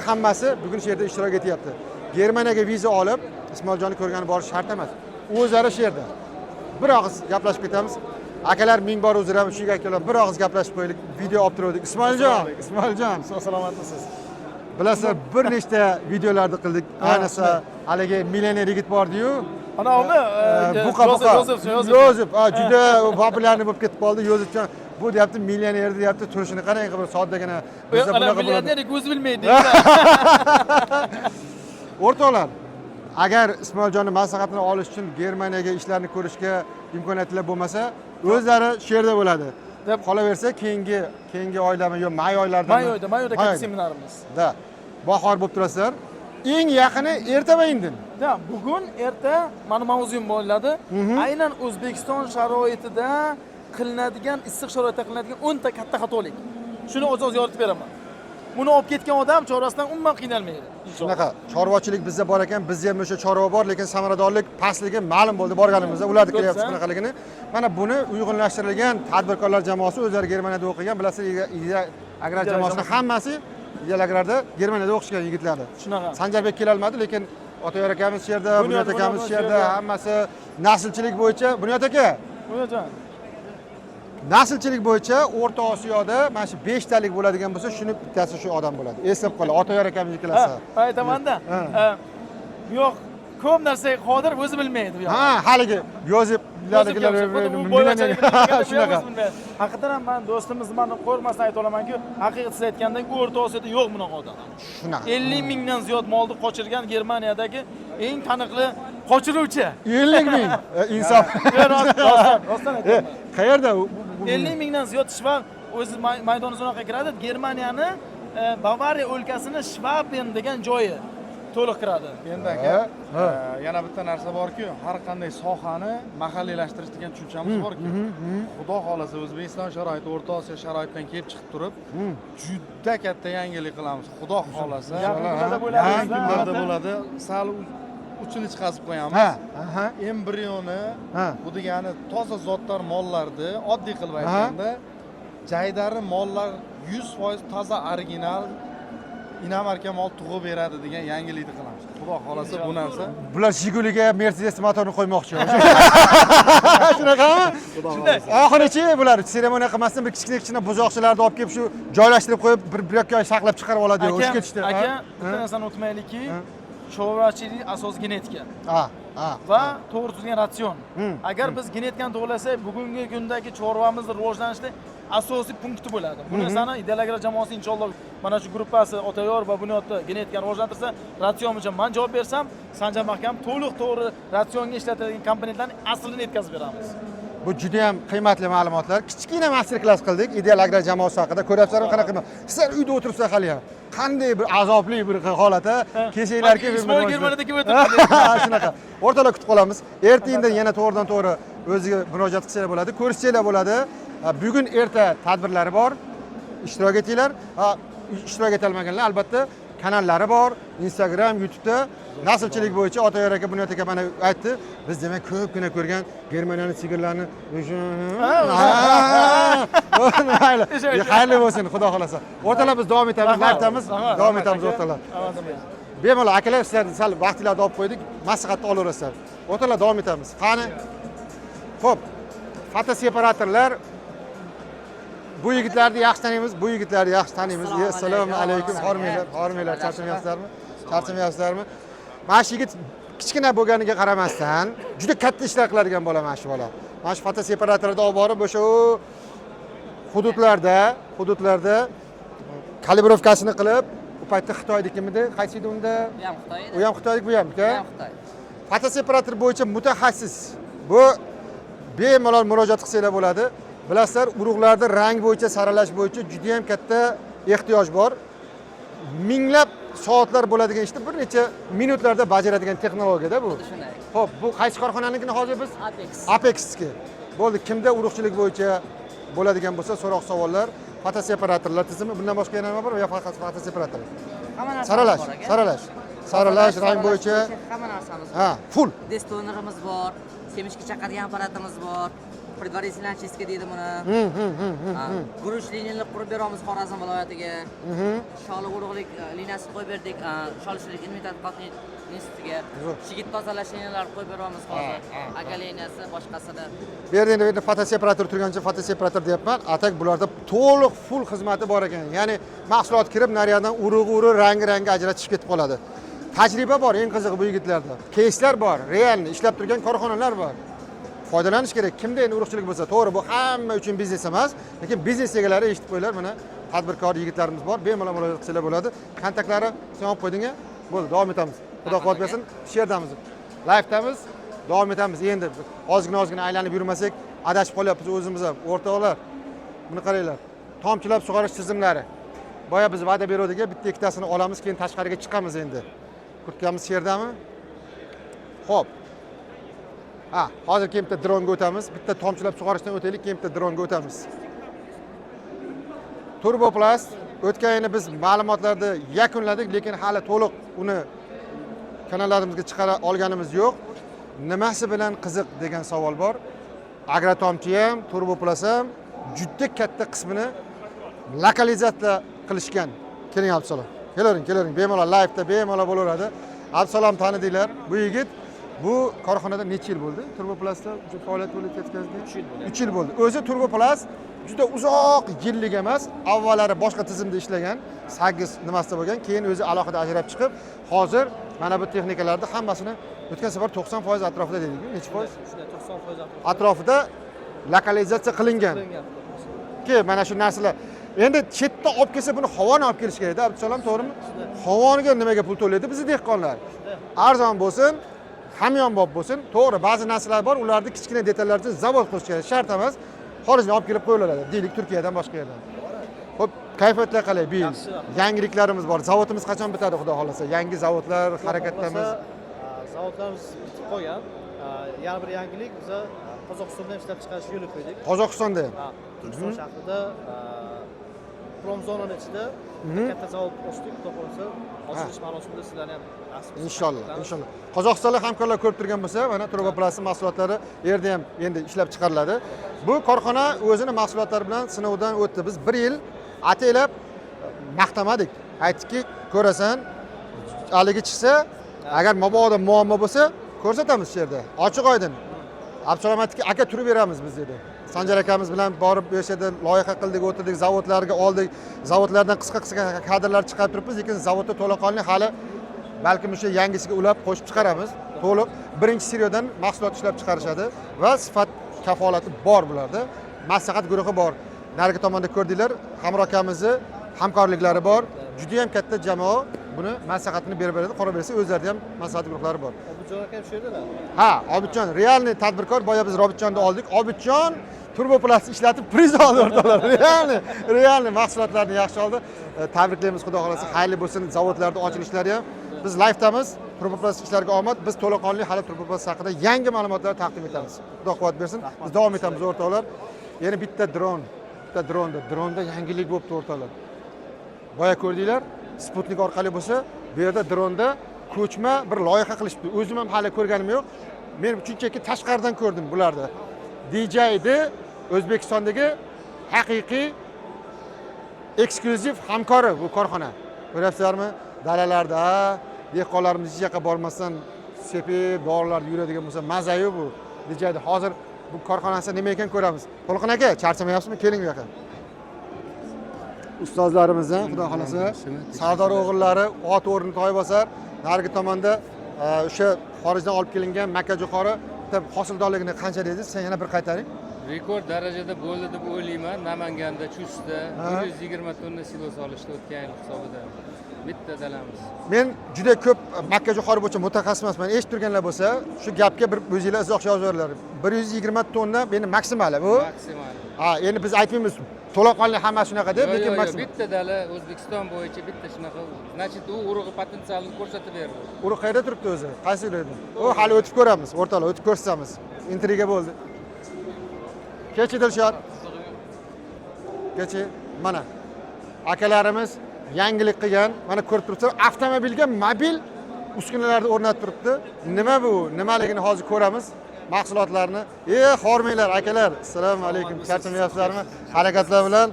Hammasi bugun shu yerda ishtirok etyapti. Germaniyaga viza olib, Ismoiljonni ko'rgani borish shart emas. O'zlari shu yerda. Bir og'iz gaplashib ketamiz. Akalar, ming bor uzr ham, shu akalar bir og'iz gaplashib qo'yaylik. Video olib turdik. Ismoiljon, Ismoiljon. Sog' salomatmisiz? Bilasizlar, bir nechta videolarni qildik. Ayniqsa haligi millioner yigit bordi-yu. Ana uni Buqa buqa. Yozib, yozib. Yozib, juda популярный bo'lib ketib qoldi. Yozibjon bu deyapti, millioner deyapti, turishini qarang, bir soddagina. Bizda Ana bunaqa bo'ladi. millioner o'zi bilmaydi. O'rtoqlar, agar Ismoiljonni maslahatini olish uchun Germaniyaga ishlarni ko'rishga imkoniyatlar bo'lmasa, o'zlari shu yerda bo'ladi. Deb qolaversa, keyingi oylarmi yo may oylarida May oyida, may oyida katta seminarimiz. Da. Bahor bo'lib turasizlar. Eng yaqini erta va indin. Da, bugun erta mani mavzuyim bo'ladi. Aynan O'zbekiston sharoitida qilinadigan, issiq sharoitda qilinadigan 10 ta katta xatolik. Shuni oz-oz yoritib beraman. Buni olib ketgan odam chorvasidan umuman qiynalmaydi. Shunaqa chorvachilik bizda bor ekan, bizda ham o'sha chorva bor, lekin samaradorlik pastligi ma'lum bo'ldi borganimizda, ularni kelyapti qanaqaligini. Mana buni uyg'unlashtirilgan tadbirkorlar jamoasi o'zlari Germaniyada o'qigan, bilasizlar, Ideal Agrar jamoasini hammasi Ideal Agrarda Germaniyada o'qishgan yigitlarni. Shunaqa. Sanjarbek kelolmadi, lekin Otayor akamiz shu yerda, Bunyod akamiz shu yerda, hammasi naslchilik bo'yicha. Bunyod aka, Bunyodjon. Naslchilik bo'yicha O'rta Osiyoda mana shu 5 talik bo'ladigan bo'lsa, shuni bittasi shu odam bo'ladi. Eslab qoling, Otayor akamiz ikkalasi. Ha, aytamanda. Yo'q, ko'p narsaga qodir, o'zi bilmaydi bu yoq. Ha, haligi Yozib shunaqa. Haqiqatan ham men do'stimiz meni qo'rqmasdan ayta olamanki, haqiqat siz aytgandek O'rta Osiyoda yo'q bunaqa odam. Shunaqa. 50 mingdan ziyod molni qochirgan Germaniyadagi eng taniqli qochiruvchi. 50 ming insof. Rostdan aytaman. Qayerda? 50 mingdan ziyod shvab o'zi maydoni unaqa kiradi. Germaniyani Bavariya o'lkasini Shvaben degan joyi. To'liq kiradi. Endi aka, yana bitta narsa borku, har qanday sohani mahalliylashtirish degan tushunchamiz borku. Xudo xohlasa O'zbekiston sharoiti, O'rta Osiyo sharoitidan kelib chiqib turib, juda katta yangilik qilamiz. Xudo xohlasa. Yaqin kunlarda bo'ladi. Yaqin kunlarda bo'ladi. Sal uchini chiqazib qo'yamiz. Ha, aha. Embrioni Ha. bu degani toza zotdor mollarni oddiy qilib aytganda, jaydari mollar 100% toza original inomarka mol tug'ib beradi degan yangilikni qilamiz. Xudo xohlasa bu narsa. Bular Jiguliga Mercedes motorini qo'ymoqchi. Shunaqami? Oxirichi bular seremoniya qilmasdan bir kichkina kichkina buzoqchalarni olib kelib shu joylashtirib qo'yib bir yoqqa saqlab chiqarib oladi. O'sha ketishdi. Aka, bitta narsani unutmaylikki, chorvachilik asosi genetika. Ha, ha. Va to'g'ri tuzilgan ratsion. Agar biz genetikani to'g'rilasak, bugungi kundagi chorvamizni rivojlanishda asosiy punkti bo'ladi. Bu narsani Ideal Agro jamoasi inshaalloh mana shu gruppasi Otayor va Bunyodda genetikani rivojlantirsa, ratsion uchun men javob bersam, Sanjar Mahkam to'liq to'g'ri ratsionga ishlatiladigan komponentlarning aslini yetkazib beramiz. Bu juda ham qiymatli ma'lumotlar. Kichkina master klass qildik Ideal Agro jamoasi haqida. Ko'ryapsizlarmi qanaqa qiymat? Sizlar uyda o'tiribsizlar hali ham. Qanday bir azobli bir holat, ha? Kelsanglarki Ismoil Germaniyada kelib o'tiribdi. Shunaqa. O'rtalar kutib qolamiz. Erta indin yana to'g'ridan to'g'ri o'ziga murojaat qilsanglar bo'ladi, ko'rishsanglar bo'ladi. Bugun erta tadbirlari bor. Ishtirok etinglar. Ishtirok eta olmaganlar albatta kanallari bor, Instagram, YouTube'da naslchilik bo'yicha Otayor aka, Bunyod aka mana aytdi. Biz demak ko'pgina ko'rgan Germaniyani sigirlarini mayli. Xayrli bo'lsin, xudo xolasa. O'rtalar biz davom etamiz, live'damiz, davom etamiz o'rtalar. Bemalol akalar, sizlarni sal vaqtinglarni olib qo'ydik, maslahatni olaverasizlar. O'rtalar davom etamiz. Qani? Xo'p, fotoseparatorlar. Bu yigitlarni yaxshi taniymiz, bu yigitlarni yaxshi taniymiz. Assalomu alaykum. Hormanglar, hormanglar, charchamayapsizlarmi? Charchamayapsizlarmi? Mana shu yigit kichkina bo'lganiga qaramasdan juda katta ishlar qiladigan bola mana shu bola. Mana shu fotoseparatorni olib borib o'sha u hududlarda kalibrovkasini qilib, u paytda Xitoynikimidi, qaysi edi unda? Bu ham Xitoy edi. U ham Xitoylik, bu ham, Bu ham Xitoy. Fotoseparator bo'yicha mutaxassis. Bu bemalol murojaat qilsanglar bo'ladi. Bilasizlar, urug'larni rang bo'yicha saralash bo'yicha juda ham katta ehtiyoj bor. Minglab soatlar bo'ladigan ishni bir necha minutlarda bajaradigan texnologiyada bu. Shunday. Xo'p, bu qaysi korxonanikini hozir biz? Apex. Apexniki. Bo'ldi, kimda urug'chilik bo'yicha bo'ladigan bo'lsa so'roq savollar, fotoseparatorlar tizimi, bundan boshqa yana nima bor yo faqat fotoseparator? Hamma narsamiz Saralash, bor aka. saralash. Saralash rang bo'yicha hamma narsamiz bor. Ha, full. Destonerimiz bor, semishka chaqadigan apparatimiz bor. Предварительная очистка deydi buni. Guruch liniyani qurib beramiz Xorazm viloyatiga. Sholi urug'lik liniyasini qo'yib berdik, Sholichilik ilmiy tadqiqot institutiga. Chigit tozalash liniyalarini qo'yib beramiz hozir. Aka liniyasi boshqasida. Bu yerda endi fotoseparator turgancha fotoseparator deyapman. Atak bularda to'liq full xizmati bor ekan. Ya'ni mahsulot kirib nariyoqdan urug'i urug' rangi rangi ajratishib ketib qoladi. Tajriba bor, eng qizig'i bu yigitlarda. Keyslar bor, realni ishlab turgan korxonalar bor. Foydalanish kerak. Kimda endi urug'chilik bo'lsa, to'g'ri bu hamma uchun biznes emas, lekin biznes egalari eshitib qo'yinglar, mana tadbirkor yigitlarimiz bor, bemalol murojaat qilsalar bo'ladi. Kontaktlari sen olib qo'yding-a? Bo'ldi, davom etamiz. Xudo quvvat bersin. Shu yerdamiz. Live'damiz, davom etamiz. Endi ozgina-ozgina aylanib yurmasak, adashib qolyapmiz o'zimiz ham. O'rtoqlar, buni qaranglar. Tomchilab sug'orish tizimlari. Boya biz va'da beruvdik, bitta ikkitasini olamiz, keyin tashqariga chiqamiz endi. Kurtkamiz shu yerdami? Xo'p. Ha, hozir keyin bitta dronga o'tamiz. Bitta tomchilab sug'orishdan o'taylik, keyin bitta dronga o'tamiz. Turboplast o'tgan yili biz ma'lumotlarni yakunladik, lekin hali to'liq uni kanallarimizga chiqara olganimiz yo'q. Nimasi bilan qiziq degan savol bor. Agrotomchi ham, Turboplast ham juda katta qismini lokalizatsiya qilishgan. Keling Abdusalom. Kelavering, kelavering. Bemalol live'da bemalol bo'laveradi. Abdusalom tanidinglar. Bu yigit bu korxonada necha yil bo'ldi? Turboplastda faoliyat yuritayotganingizga? 3 yil bo'ldi. 3 yil bo'ldi. O'zi Turboplast juda uzoq yillik emas, avvallari boshqa tizimda ishlagan, 8 nimasida bo'lgan, keyin o'zi alohida ajrab chiqib, hozir mana bu texnikalarni hammasini o'tgan safar 90% atrofida dedik-ku, necha foiz? Shunday 90% atrofida lokalizatsiya qilingan. Ki mana shu narsalar endi chetdan olib kelsa buni havoni olib kelish kerakda, Abdusalom, to'g'rimi? Havoniga nimaga pul to'laydi bizni dehqonlar? Arzon bo'lsin, hamyonbop bo'lsin. To'g'ri, ba'zi narsalar bor, ularni kichkina detallar uchun zavod qurish kerak, shart emas. Xorijdan olib kelib qo'yilaveradi, deylik Turkiyadan, boshqa yerdan. Xo'p, kayfiyatlar qalay bu yil? Yangiliklarimiz bor. Zavodimiz qachon bitadi, xudo xohlasa? Yangi zavodlar harakatdamiz. Zavodlarimiz bitib qolgan. Yana bir yangilik, biza Qozog'istonda ham ishlab chiqarishni yo'lga qo'ydik. Qozog'istonda ham? Ha, Turkiston shahrida promzonani ichida katta zavod ochdik, xudo xohlasa ochilish marosimida sizlarni ham nasib etsin. Inshaalloh, inshaalloh. Qozog'istonlik hamkorlar ko'rib turgan bo'lsa, mana Turboplast mahsulotlari yerda ham endi ishlab chiqariladi. Bu korxona o'zini mahsulotlari bilan sinovdan o'tdi. Biz bir yil ataylab maqtamadik. Aytdikki, ko'rasan, haligi chiqsa, agar mabodo muammo bo'lsa, ko'rsatamiz shu yerda. Ochiq oydin. Abdusalom aytdiki, aka turib beramiz biz dedi. Sanjar akamiz bilan borib o'sha yerda loyiha qildik, o'tirdik, zavodlarga oldik. Zavodlardan qisqa-qisqa kadrlar chiqarib turibmiz, lekin zavodda to'laqonli hali balkim o'sha yangisiga ulab qo'shib chiqaramiz. To'liq birinchi seriyadan mahsulot ishlab chiqarishadi va sifat kafolati bor bularda. Maslahat guruhi bor. Narigi tomonda ko'rdinglar, Hamroh akamizni hamkorliklari bor. Juda ham katta jamoa buni maslahatini berib beradi. Qolaversa o'zlarida ham maslahat guruhlari bor. Obidjon aka ham shu yerdalar. Ha, Obidjon realniy tadbirkor. Boya biz Obidjonni oldik. Obidjon Turboplast ishlatib priz oldi o'rtoqlar. Realniy mahsulotlarni yaxshi oldi. Tabriklaymiz, xudo xohlasa xayrli bo'lsin zavodlarda ochilishlari ham. Biz live'damiz. Turboplast ishlariga omad. Biz to'laqonli hali Turboplast haqida yangi ma'lumotlar taqdim etamiz. Xudo quvvat bersin. Biz davom etamiz o'rtoqlar. Yana bitta dron, bitta dronda yangilik bo'libdi o'rtoqlar. Boya ko'rdinglar, Sputnik orqali bo'lsa, bu yerda dronda ko'chma bir loyiha qilishibdi. O'zim ham hali ko'rganim yo'q. Men shunchaki tashqaridan ko'rdim bularni. DJI'ni O'zbekistondagi haqiqiy eksklyuziv hamkori bu korxona. Ko'ryapsizlarmi? Dalalarda dehqonlarimiz hech yoqqa bormasdan sepib dorilar yuradigan bo'lsa, mazayu bu. DJI'ni hozir bu korxonasi nima ekan ko'ramiz. To'lqin aka, charchamayapsizmi? Keling bu yoqqa. Ustozlarimizdan xudo xohlasa Sardor o'g'illari ot o'rnini toy bosar. Narigi tomonda o'sha xorijdan olib kelingan makka jo'xori hosildorligini qancha dedingiz? Sen yana bir qaytaring. Rekord darajada bo'ldi deb o'ylayman. Namanganda, Chustda 120 tonna silos olishdi o'tgan yil hisobida. Bitta dalamiz. Men juda ko'p makka jo'xori bo'yicha mutaxassis emasman. Eshitib turganlar bo'lsa, shu gapga bir o'zinglar izoh yozinglar. 120 tonna meni maksimali bu. Maksimal. Ha, endi biz aytmaymiz to'laqonli hammasi shunaqa deb, lekin maksimal. Bitta dala O'zbekiston bo'yicha bitta shunaqa. Значит, u urug'i potensialini ko'rsatib berdi. Urug' qayerda turibdi o'zi? Qaysi uylarda? U hali o'tib ko'ramiz, o'rtoqlar, o'tib ko'rsatamiz. Intriga bo'ldi. Kechi Dilshod. Kechi mana akalarimiz yangilik qilgan, mana ko'rib turibsizlar, avtomobilga mobil uskunalarni o'rnatib turibdi. Nima bu? Nimaligini hozir ko'ramiz. Mahsulotlarni. Xormanglar akalar. Assalomu alaykum. Charchamayapsizlarmi? Harakatlar bilan.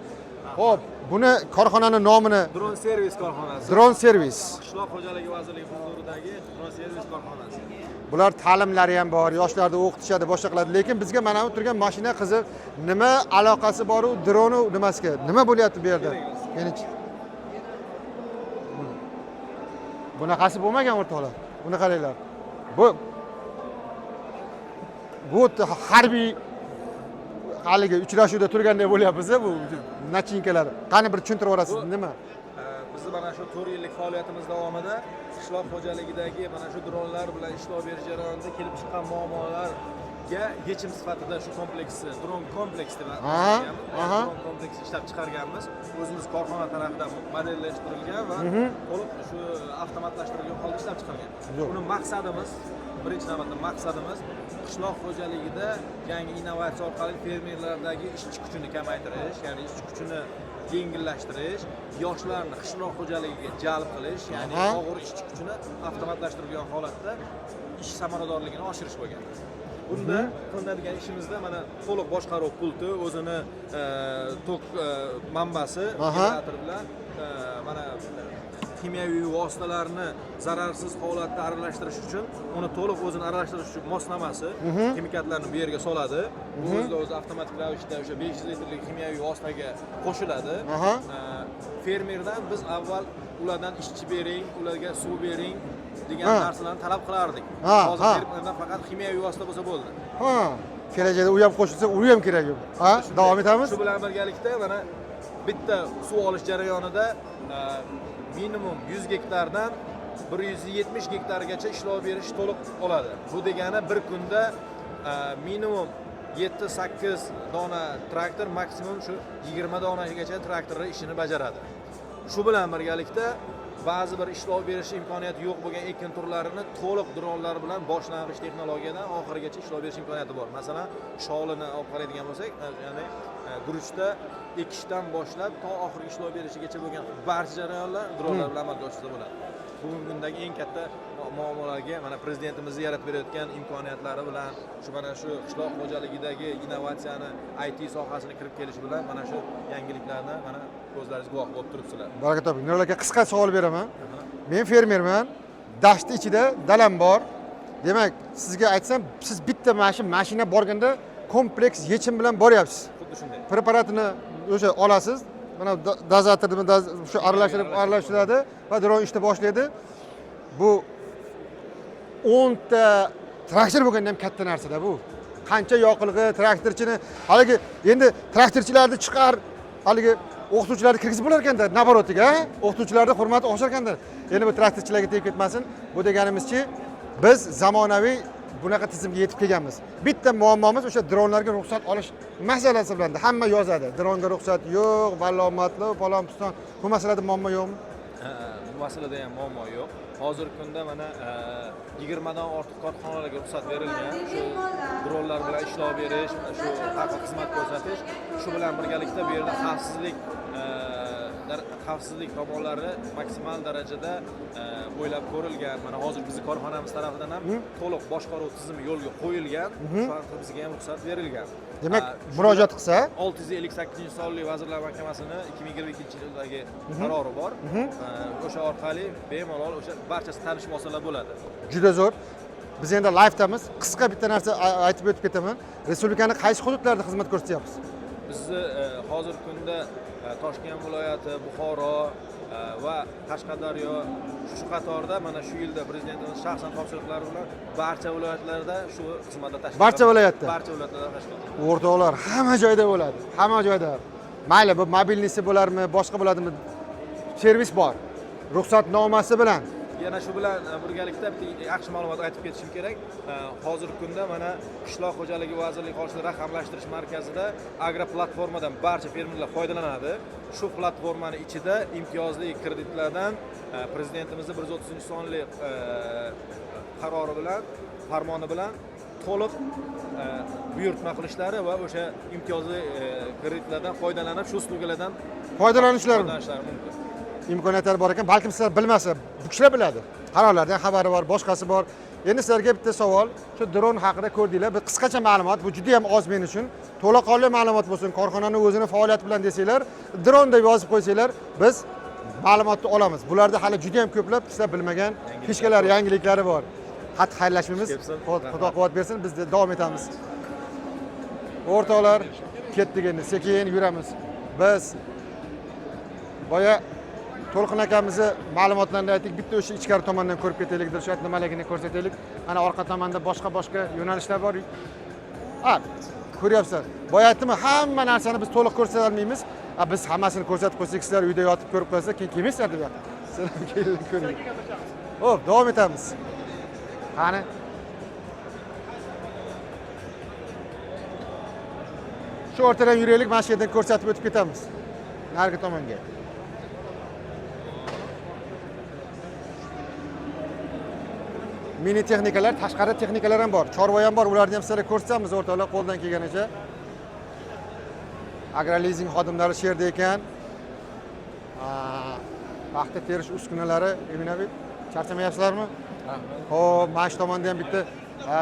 Xo'p, buni korxonaning nomini Drone Service korxonasi. Drone Service. Qishloq xo'jaligi vazirligi huzuridagi Drone Service korxonasi. Bular ta'limlari ham bor, yoshlarni o'qitishadi, boshqa qiladi. Lekin bizga mana bu turgan mashina qiziq, nima aloqasi bor u droni nimasiga? Nima bo'lyapti bu yerda? Ya'ni bunaqasi bo'lmagan o'rtoqlar. Buni qaranglar. Bu harbiy haligi uchrashuvda turganday bo'lyapmiz bu nachinkalar. Qani bir tushuntirib yuborasiz, nima? Bizni mana shu 4 yillik faoliyatimiz davomida qishloq xo'jaligidagi mana shu dronlar bilan ishlov berish jarayonida kelib chiqqan muammolarga yechim sifatida shu kompleksni, dron kompleks deb ataganmiz. Dron kompleksi ishlab chiqarganmiz. O'zimiz korxona tarafidan modellashtirilgan va to'liq shu avtomatlashtirilgan holda ishlab chiqargan. Uni maqsadimiz, birinchi navbatda maqsadimiz qishloq xo'jaligida yangi innovatsiya orqali fermerlardagi ishchi kuchini kamaytirish, ya'ni ishchi kuchini yengillashtirish, yoshlarni qishloq xo'jaligiga jalb qilish, ya'ni og'ir ishchi kuchini avtomatlashtirilgan holatda ish samaradorligini oshirish bo'lgan. Bunda qilinadigan ishimizda mana to'liq boshqaruv pulti, o'zini tok manbasi, generator bilan mana kimyoviy vositalarni zararsiz holatda aralashtirish uchun uni to'liq o'zini aralashtirish uchun moslamasi, ximikatlarni bu yerga soladi. Bu o'zida o'zi avtomatik ravishda o'sha 500 litrlik kimyoviy vositaga qo'shiladi. Fermerdan biz avval ulardan ishchi bering, ularga suv bering degan narsalarni talab qilardik. Hozir fermerdan faqat kimyoviy vosita bo'lsa bo'ldi. Ha, kelajakda u ham qo'shilsa, u ham kerak yo'q. Ha, davom etamiz. Shu bilan birgalikda mana bitta suv olish jarayonida minimum 100 gektardan 170 gektargacha ishlov berish to'liq oladi. Bu degani bir kunda minimum 7-8 dona traktor, maksimum shu 20 donagacha traktorni ishini bajaradi. Shu bilan birgalikda ba'zi bir ishlov berish imkoniyati yo'q bo'lgan ekin turlarini to'liq dronlar bilan boshlang'ich texnologiyadan oxirigacha ishlov berish imkoniyati bor. Masalan, sholini olib qaraydigan bo'lsak, ya'ni guruchda ekishdan boshlab to oxirgi ishlov berishigacha bo'lgan barcha jarayonlar dronlar bilan amalga oshirilsa bo'ladi. Bugungi kundagi eng katta muammolarga mana prezidentimizni yaratib berayotgan imkoniyatlari bilan shu mana shu qishloq xo'jaligidagi innovatsiyani, IT sohasini kirib kelishi bilan mana shu yangiliklarni mana ko'zlaringiz guvoh bo'lib turibsizlar. Baraka toping. Nurul aka, qisqa savol beraman. Men fermerman. Dasht ichida dalam bor. Demak, sizga aytsam, siz bitta mana shu mashina borganda kompleks yechim bilan boryapsiz. Xuddi shunday. Preparatini o'sha olasiz. Mana dozatorni shu aralashtirib aralashtiradi va dron ishni boshlaydi. Bu 10 ta traktor bo'lganda ham katta narsada bu. Qancha yoqilg'i traktorchini haligi endi traktorchilarni chiqar, haligi o'qituvchilarni kirgizib bo'lar ekanda naborotiga, o'qituvchilarni hurmati oshar ekanda. Endi bu traktorchilarga tegib ketmasin. Bu deganimizchi, biz zamonaviy bunaqa tizimga yetib kelganmiz. Bitta muammomiz o'sha dronlarga ruxsat olish masalasi bilan hamma yozadi. Dronga ruxsat yo'q, vallomatli, falon piston. Bu masalada muammo yo'qmi? Bu masalada ham muammo yo'q. Hozirgi kunda mana 20 dan ortiq korxonalarga ruxsat berilgan. Shu dronlar bilan ishlov berish, shu haqli xizmat ko'rsatish, shu bilan birgalikda bu yerda xavfsizlik tomonlari maksimal darajada o'ylab ko'rilgan. Mana hozir bizning korxonamiz tarafidan ham to'liq boshqaruv tizimi yo'lga qo'yilgan. Shu orqali bizga ham ruxsat berilgan. Demak, murojaat qilsa 658-sonli Vazirlar Mahkamasini 2022-yildagi qarori bor. O'sha orqali bemalol o'sha barchasi tanishib olsalar bo'ladi. Juda zo'r. Biz endi live'damiz. Qisqa bitta narsa aytib o'tib ketaman. Respublikani qaysi hududlarida xizmat ko'rsatyapmiz? Bizni hozirgi kunda Toshkent viloyati, Buxoro va Qashqadaryo shu qatorda mana shu yilda prezidentimiz shaxsan topshiriqlari bilan barcha viloyatlarda shu xizmatlar tashkil. Barcha viloyatda. Barcha viloyatlarda tashkil. O'rtoqlar, hamma joyda bo'ladi. Hamma joyda. Mayli, bu mobilnisi bo'larmi, boshqa bo'ladimi? Servis bor. Ruxsatnomasi bilan. Yana shu bilan birgalikda bitta yaxshi ma'lumot aytib ketishim kerak. Hozirgi kunda mana Qishloq xo'jaligi vazirligi qoshida raqamlashtirish markazida agroplatformadan barcha fermerlar foydalanadi. Shu platformani ichida imtiyozli kreditlardan prezidentimizning 130-sonli qarori bilan, farmoni bilan to'liq buyurtma qilishlari va o'sha imtiyozli kreditlardan foydalanib, shu uslubalardan foydalanishlari mumkin. Imkoniyatlar bor ekan, balkim sizlar bilmasa, bu kishilar biladi. Qarorlardan xabari bor, boshqasi bor. Endi sizlarga bitta savol, shu dron haqida ko'rdinglar, bir qisqacha ma'lumot, bu juda ham oz men uchun. To'laqonli ma'lumot bo'lsin, korxonaning o'zini faoliyati bilan desanglar, dron deb yozib qo'ysanglar, biz ma'lumotni olamiz. Bularda hali juda ham ko'plab sizlar bilmagan fishkalar, yangiliklari bor. Xat xayrlashmaymiz. Xudo quvvat bersin, biz davom etamiz. O'rtoqlar, ketdik endi, sekin yuramiz. Biz boya To'lqin akamizni ma'lumotlarini aytdik, bitta o'sha ichkari tomondan ko'rib ketaylik, Dilshod nimaligini ko'rsataylik. Mana orqa tomonda boshqa-boshqa yo'nalishlar bor. Ha, ko'ryapsizlar. Boya aytdimmi, hamma narsani biz to'liq ko'rsata olmaymiz. Biz hammasini ko'rsatib qo'ysak, sizlar uyda yotib ko'rib qo'ysa, keyin kelmaysizlar deb yoqqa. Sizlar kelib ko'ring. Xo'p, davom etamiz. Qani? Shu o'rtadan yuraylik, mana shu yerdan ko'rsatib o'tib ketamiz. Narigi tomonga. Mini texnikalar, tashqari texnikalar ham bor, chorva ham bor, ularni ham sizlarga ko'rsatamiz o'rtoqlar qo'ldan kelganicha. Agrolizing xodimlari shu yerda ekan. Paxta terish uskunalari, Eminabek, charchamayapsizlarmi? Xo'p, mana shu tomonda ham bitta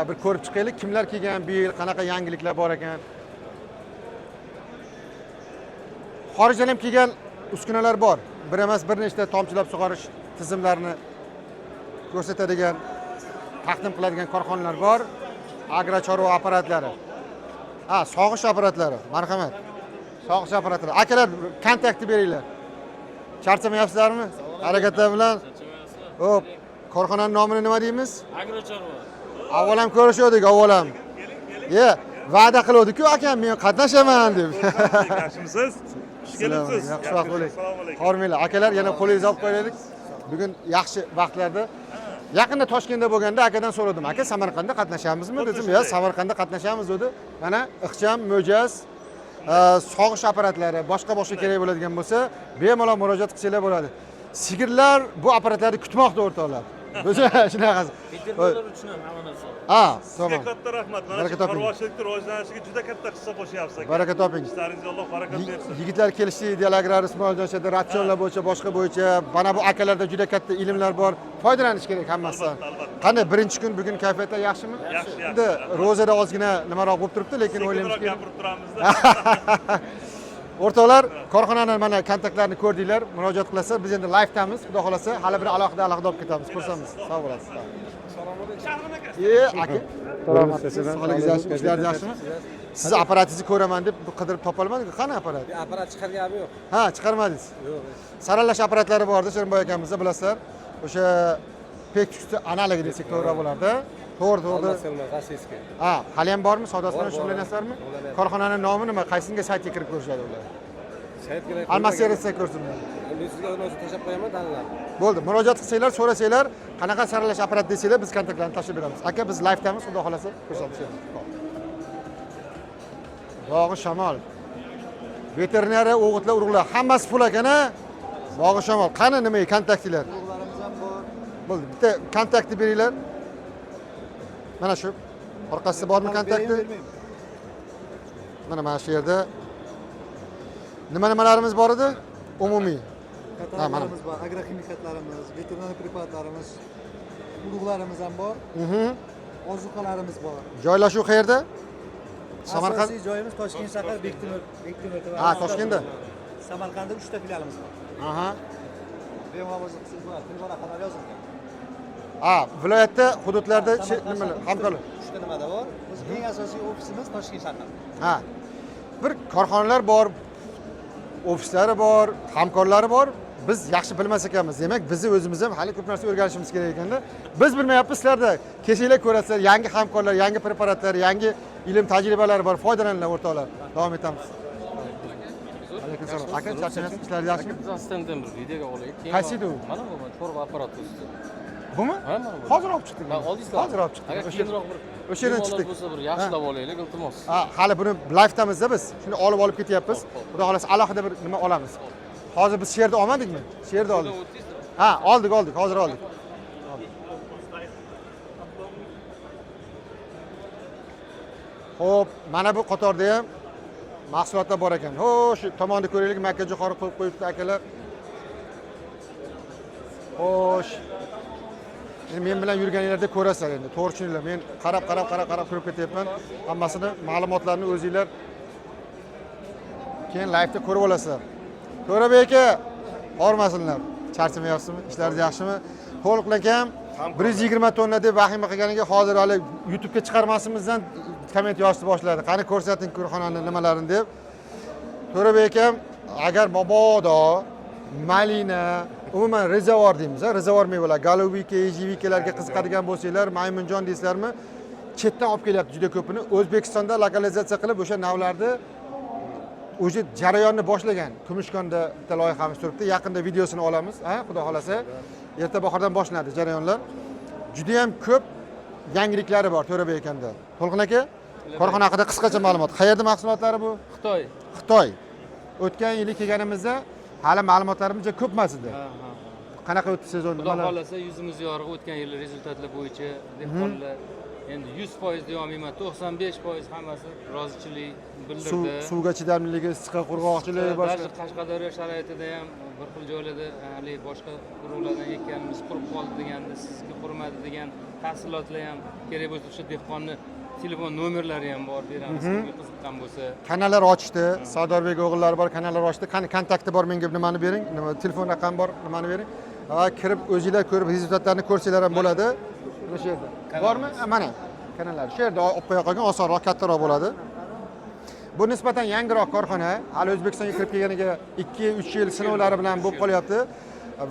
bir ko'rib chiqaylik, kimlar kelgan bu yil, qanaqa yangiliklar bor ekan. Xorijdan ham kelgan uskunalar bor. Bir emas, bir nechta tomchilab sug'orish tizimlarini ko'rsatadigan, taqdim qiladigan korxonalar bor. Agro chorva apparatlari. Ha, sog'ish apparatlari. Marhamat. Sog'ish apparatlari. Akalar, kontaktni beringlar. Charchamayapsizlarmi? Harakatlar bilan. Xo'p, korxonaning nomini nima deymiz? Agro chorva. Avval ham ko'rishdik, avval ham. Ye, va'da qiluvdik-ku akam, men qatnashaman deb. Yaxshimisiz? Xush kelibsiz. Yaxshi vaqt bo'ling. Hormanglar. Akalar, yana qo'lingizni olib qo'yaylik. Bugun yaxshi vaqtlarda Yaqinda Toshkentda bo'lganda akadan so'radim, aka Samarqandda qatnashamizmi dedim. Ya Samarqandda qatnashamiz dedi. Mana ixcham, mo'jaz, sog'ish apparatlari, boshqa kerak bo'ladigan bo'lsa, bemalol murojaat qilsanglar bo'ladi. Sigirlar bu apparatlarni kutmoqda o'rtoqlar. Biz shunaqasi. Veteriner uchun ham hamma narsa. Ha, Sizga tamom. katta rahmat. Mana Baraka shu toping. chorvachilikni rivojlanishiga juda katta hissa qo'shyapsiz aka. Baraka toping. Ishlaringizga Alloh barakat bersin. Yigitlar kelishdi, Ideal Agrar Ismoiljon shada ratsionlar bo'yicha, boshqa bo'yicha, mana bu akalarda juda katta ilmlar bor. Foydalanish kerak hammasidan. Qanday birinchi kun bugun kayfiyatlar yaxshimi? Yaxshi, yaxshi. Endi ro'zada ozgina nimaroq bo'lib turibdi, lekin o'ylaymizki gapirib turamizda. O'rtoqlar, korxonani mana kontaktlarini ko'rdinglar, murojaat qilasizlar. Biz endi live'damiz, xudo xolasa, hali bir alohida olib ketamiz, ko'rsamiz. Sog' bo'lasiz. Aka. Salomatsiz, sog'ligingiz yaxshimi, ishlaringiz yaxshimi? Siz apparatingizni ko'raman deb qidirib topolmadik. Qani apparat? Apparat chiqargani yo'q. Ha, chiqarmadingiz. Yo'q. Sarallash apparatlari bordi, Shirinboy akamizda bilasizlar. O'sha Pektusni analogi desak to'g'ri bo'lardi. To'g'ri. Rossiyskiy. Ha, hali ham bormi? Savdosi bilan shug'ullanasizlarmi? Korxonaning nomi nima? Qaysinga saytga kirib ko'rishadi ular? Saytga Almas servisda ko'rsinlar. Men sizga o'zim tashlab qo'yaman tanlar. Bo'ldi. Murojaat qilsanglar, so'rasanglar, qanaqa saralash apparat desanglar, biz kontaktlarni tashlab beramiz. Aka, biz live'damiz, xudo xolasa ko'rsatib. Bog'i shamol. Veterinariya, o'g'itlar, urug'lar, hammasi pul ekan-a? Bog'i shamol. Qani nima kontaktlar? Urug'larimiz ham bor. Bo'ldi. Bitta kontaktni beringlar. Mana shu orqasida bormi kontakti? Mana shu yerda nima nimalarimiz bor edi? Umumiy. Kataloglarimiz bor, agroximikatlarimiz, veterinar preparatlarimiz, urug'larimiz ham bor. Ozuqalarimiz bor. Joylashuv qayerda? Samarqand. Asosiy joyimiz Toshkent shahar Bektemir. Ha, Toshkentda. Samarqandda 3 ta filialimiz bor. Aha. Bemalol murojaat qilsangiz bo'ladi. Telefon raqamlari yozilgan. Ha, viloyatda, hududlarda nimalar, hamkorlik. 3 ta nimada bor? Biz eng asosiy ofisimiz Toshkent shahar. Ha. Bir korxonalar bor, ofislari bor, hamkorlari bor. Biz yaxshi bilmas ekanmiz. Demak, bizni o'zimiz ham hali ko'p narsa o'rganishimiz kerak ekanda. Biz bilmayapmiz, sizlarda kelsanglar ko'rasizlar, yangi hamkorlar, yangi preparatlar, yangi ilm tajribalari bor, foydalaninglar o'rtoqlar. Davom etamiz. Alaykum salom. Aka, charchamaysiz, ishlaringiz yaxshimi? Biz stenddan bir videoga olaylik. Qaysi edi u? Mana bu chorva apparati usti. Bumi? Ha, mana bu. Hozir olib chiqdik. Ha, oldingizlar. Hozir olib chiqdik. Agar keyinroq bir O'sha yerdan chiqdik. bo'lsa bir yaxshilab olaylik, iltimos. Ha, hali buni live'damizda biz. Shuni olib ketyapmiz. Xudo xolasa alohida bir nima olamiz. Hozir biz shu yerda olmadikmi? Shu yerda oldik. Ha, oldik, hozir oldik. Xo'p, mana bu qatorda ham mahsulotlar bor ekan. Ho, shu tomonni ko'raylik, makka jo'xori qo'yib qo'yibdi akalar. Xo'sh. Endi men bilan yurganinglarda ko'rasizlar endi, to'g'ri tushuninglar. Men qarab kirib ketyapman. Hammasini ma'lumotlarni o'zinglar keyin live'da ko'rib olasizlar. To'rabek aka, hormasinlar. Charchamayapsizmi? Ishlaringiz yaxshimi? To'liq akam 120 tonna deb vahima qilganiga hozir hali YouTube'ga chiqarmasimizdan komment yozishni boshladi. Qani ko'rsating korxonani nimalarini deb. To'rabek akam, agar mabodo malina, umuman rezavor deymiz, rezavor mevalar, golubika, ejevikalarga qiziqadigan bo'lsanglar, maymunjon deysizlarmi? Chetdan olib kelyapti juda ko'pini. O'zbekistonda lokalizatsiya qilib o'sha navlarni o'sha jarayonni boshlagan. Kumushkonda bitta loyihamiz turibdi. Yaqinda videosini olamiz, ha, xudo xolasa. Erta bahordan boshlanadi jarayonlar. Juda ham ko'p yangiliklari bor To'rabek akamda. To'lqin aka, korxona haqida qisqacha ma'lumot. Qayerda mahsulotlari bu? Xitoy. Xitoy. O'tgan yili kelganimizda hali ma'lumotlarimiz juda ko'p emas edi. Qanaqa o'tdi sezon? Xudo xolasa yuzimiz yorug' o'tgan yil rezultatlar bo'yicha dehqonlar endi 100% deya olmayman, 95% hammasi rozichilik bildirdi. Suvga chidamliligi, issiqqa qurg'oqchilik, boshqa. Qashqadaryo sharoitida ham bir xil joylarda hali boshqa urug'lardan ekkanimiz qurib qoldi deganda, sizniki qurmadi degan tafsilotlar ham kerak bo'lsa o'sha dehqonni telefon nomerlari ham bor, beramiz kimga qiziqqan bo'lsa. Kanallar ochdi, Sardorbek o'g'illari bor, kanallar ochdi. Qani kontakti bor, menga nimani bering, nima telefon raqami bor, nimani bering. Va kirib o'zinglar ko'rib rezultatlarni ko'rsanglar ham bo'ladi. Mana shu yerda. Bormi? Mana kanallar. Shu yerda olib qo'ya qolgan osonroq, kattaroq bo'ladi. Bu nisbatan yangiroq korxona. Hali O'zbekistonga kirib kelganiga 2-3 yil sinovlari bilan bo'lib qolyapti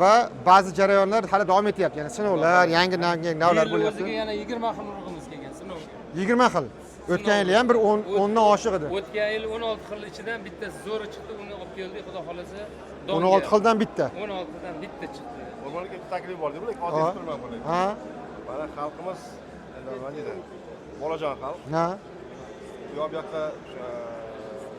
va ba'zi jarayonlar hali davom etyapti. Ya'ni sinovlar, yangi navlar bo'lyapti. O'ziga yana 20 xil urug'imiz kelgan sinovga. 20 xil. O'tgan yili ham bir 10 dan oshiq edi. O'tgan yil 16 xil ichidan bittasi zo'ri chiqdi, uni olib keldik, xudo xolasa. 16 xildan bitta. 16 dan bitta chiqdi. O'rmon aka, taklif bor, lekin oddiy turman buni. Ha. Mana xalqimiz endi nima deydi? Bolajon xalq. Ha. Bu yoq bu yoqqa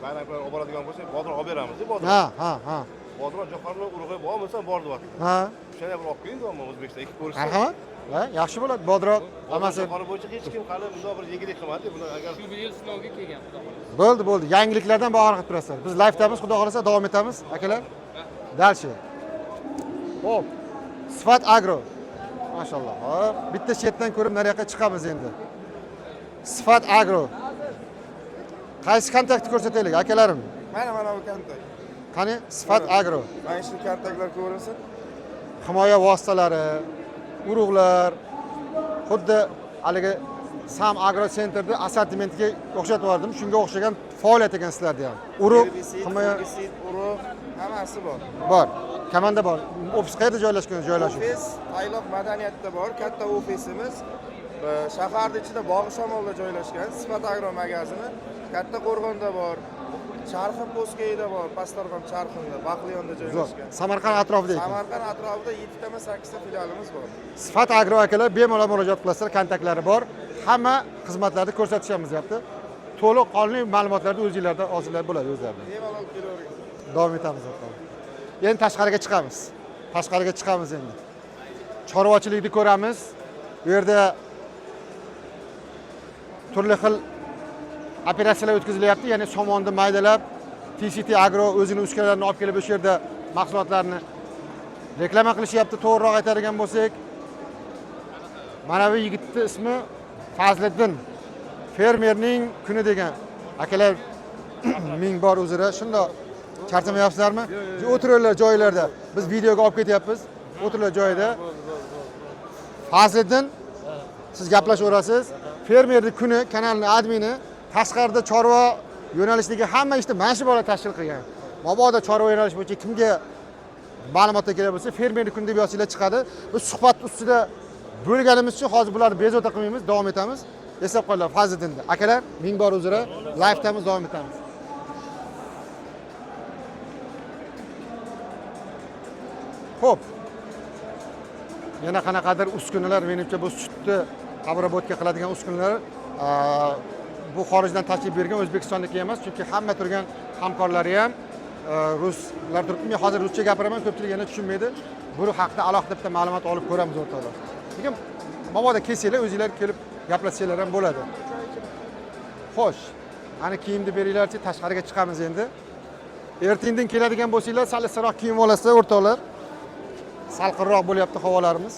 bayramlar olib boradigan bo'lsak, bodring olib beramiz, bodring. Ha, ha, ha. Bodring jo'xorini urug'i bormi, bor deyapti. Ha. O'shani bir olib keling, deyapman, O'zbekistonda ekib ko'rishsin. Marhamat. Ha, yaxshi bo'ladi. Bodroq hammasi. Jo'xori bo'yicha hech kim hali bundoq bir yengillik qilmadi. Buni agar shu yil sinovga kelgan, xudo xohlasa. Bo'ldi, bo'ldi. Yangiliklardan bag'ri qilib turasizlar. Biz live'damiz, xudo xohlasa davom etamiz, akalar. Дальше. Xo'p. Sifat Agro. Mashalloh. Hop, bitta chetdan ko'rib nariyoqqa chiqamiz endi. Sifat Agro. Qaysi kontaktni ko'rsataylik, akalarim? Mana bu kontakt. Qani, Sifat Agro. Mana shu kontaktlar ko'rinsin. Himoya vositalari, urug'lar, xuddi haligi Sam Agro Centerda assortimentiga o'xshatib yubordim. Shunga o'xshagan faoliyat ekan sizlarda ham. Urug', himoya, urug' hammasi bor. Bor. Komanda bor. Ofis qayerda joylashgan? Joylashuv. Ofis Tayloq madaniyatda bor. Katta ofisimiz shaharning ichida Bog'i Shamolda joylashgan. Sifat Agro magazini Katta Qo'rg'onda bor. Charxin poskeyda bor, Pastdarg'om Charxinda, Baqliyonda joylashgan. Samarqand atrofida ekan. Samarqand atrofida 7 tama 8 ta filialimiz bor. Sifat Agro akalar bemalol murojaat qilasizlar, kontaktlari bor. Hamma xizmatlarni ko'rsatishamiz deyapti. To'liq qonuniy ma'lumotlarni o'zingizlarda olsanglar bo'ladi o'zlaridan. Bemalol kelavering. Davom etamiz. Endi tashqariga chiqamiz. Tashqariga chiqamiz endi. Chorvachilikni ko'ramiz. Bu yerda turli xil operatsiyalar o'tkazilyapti, ya'ni somonni maydalab TCT Agro o'zini uskunalarini olib kelib o'sha yerda mahsulotlarni reklama qilishyapti, to'g'riroq aytadigan bo'lsak. Mana bu yigitning ismi Fazliddin. Fermerning kuni degan. Akalar ming bor uzr, shundoq charchamayapsizlarmi? O'tiringlar joylarda. Biz videoga olib ketyapmiz. O'tiringlar joyida. Fazliddin, siz gaplashaverasiz. Fermerning kuni kanalining admini tashqarida chorva yo'nalishidagi hamma ishni mana shu bola tashkil qilgan. Mabodo chorva yo'nalishi bo'yicha kimga ma'lumotlar kerak bo'lsa, fermerning kuni deb yozsanglar chiqadi. Biz suhbat ustida bo'lganimiz uchun hozir bularni bezovta qilmaymiz, davom etamiz. Eslab qolinglar Fazliddinni. Akalar, ming bor uzr, live'damiz, davom etamiz. Xo'p. Yana qanaqadir uskunalar, menimcha bu sutni обработка qiladigan uskunalar bu xorijdan tashrif buyurgan O'zbekistonniki emas, chunki hamma turgan hamkorlari ham ruslar turibdi. Men hozir ruscha gapiraman, ko'pchilik yana tushunmaydi. Bu haqda alohida bitta ma'lumot olib ko'ramiz o'rtoqlar. Lekin mabodo kelsanglar, o'zinglar kelib gaplashsanglar ham bo'ladi. Xo'sh, ana kiyimni beringlarchi, tashqariga chiqamiz endi. Ertandan keladigan bo'lsanglar, sal issiqroq kiyim olasizlar o'rtoqlar. Salqinroq bo'lyapti havolarimiz.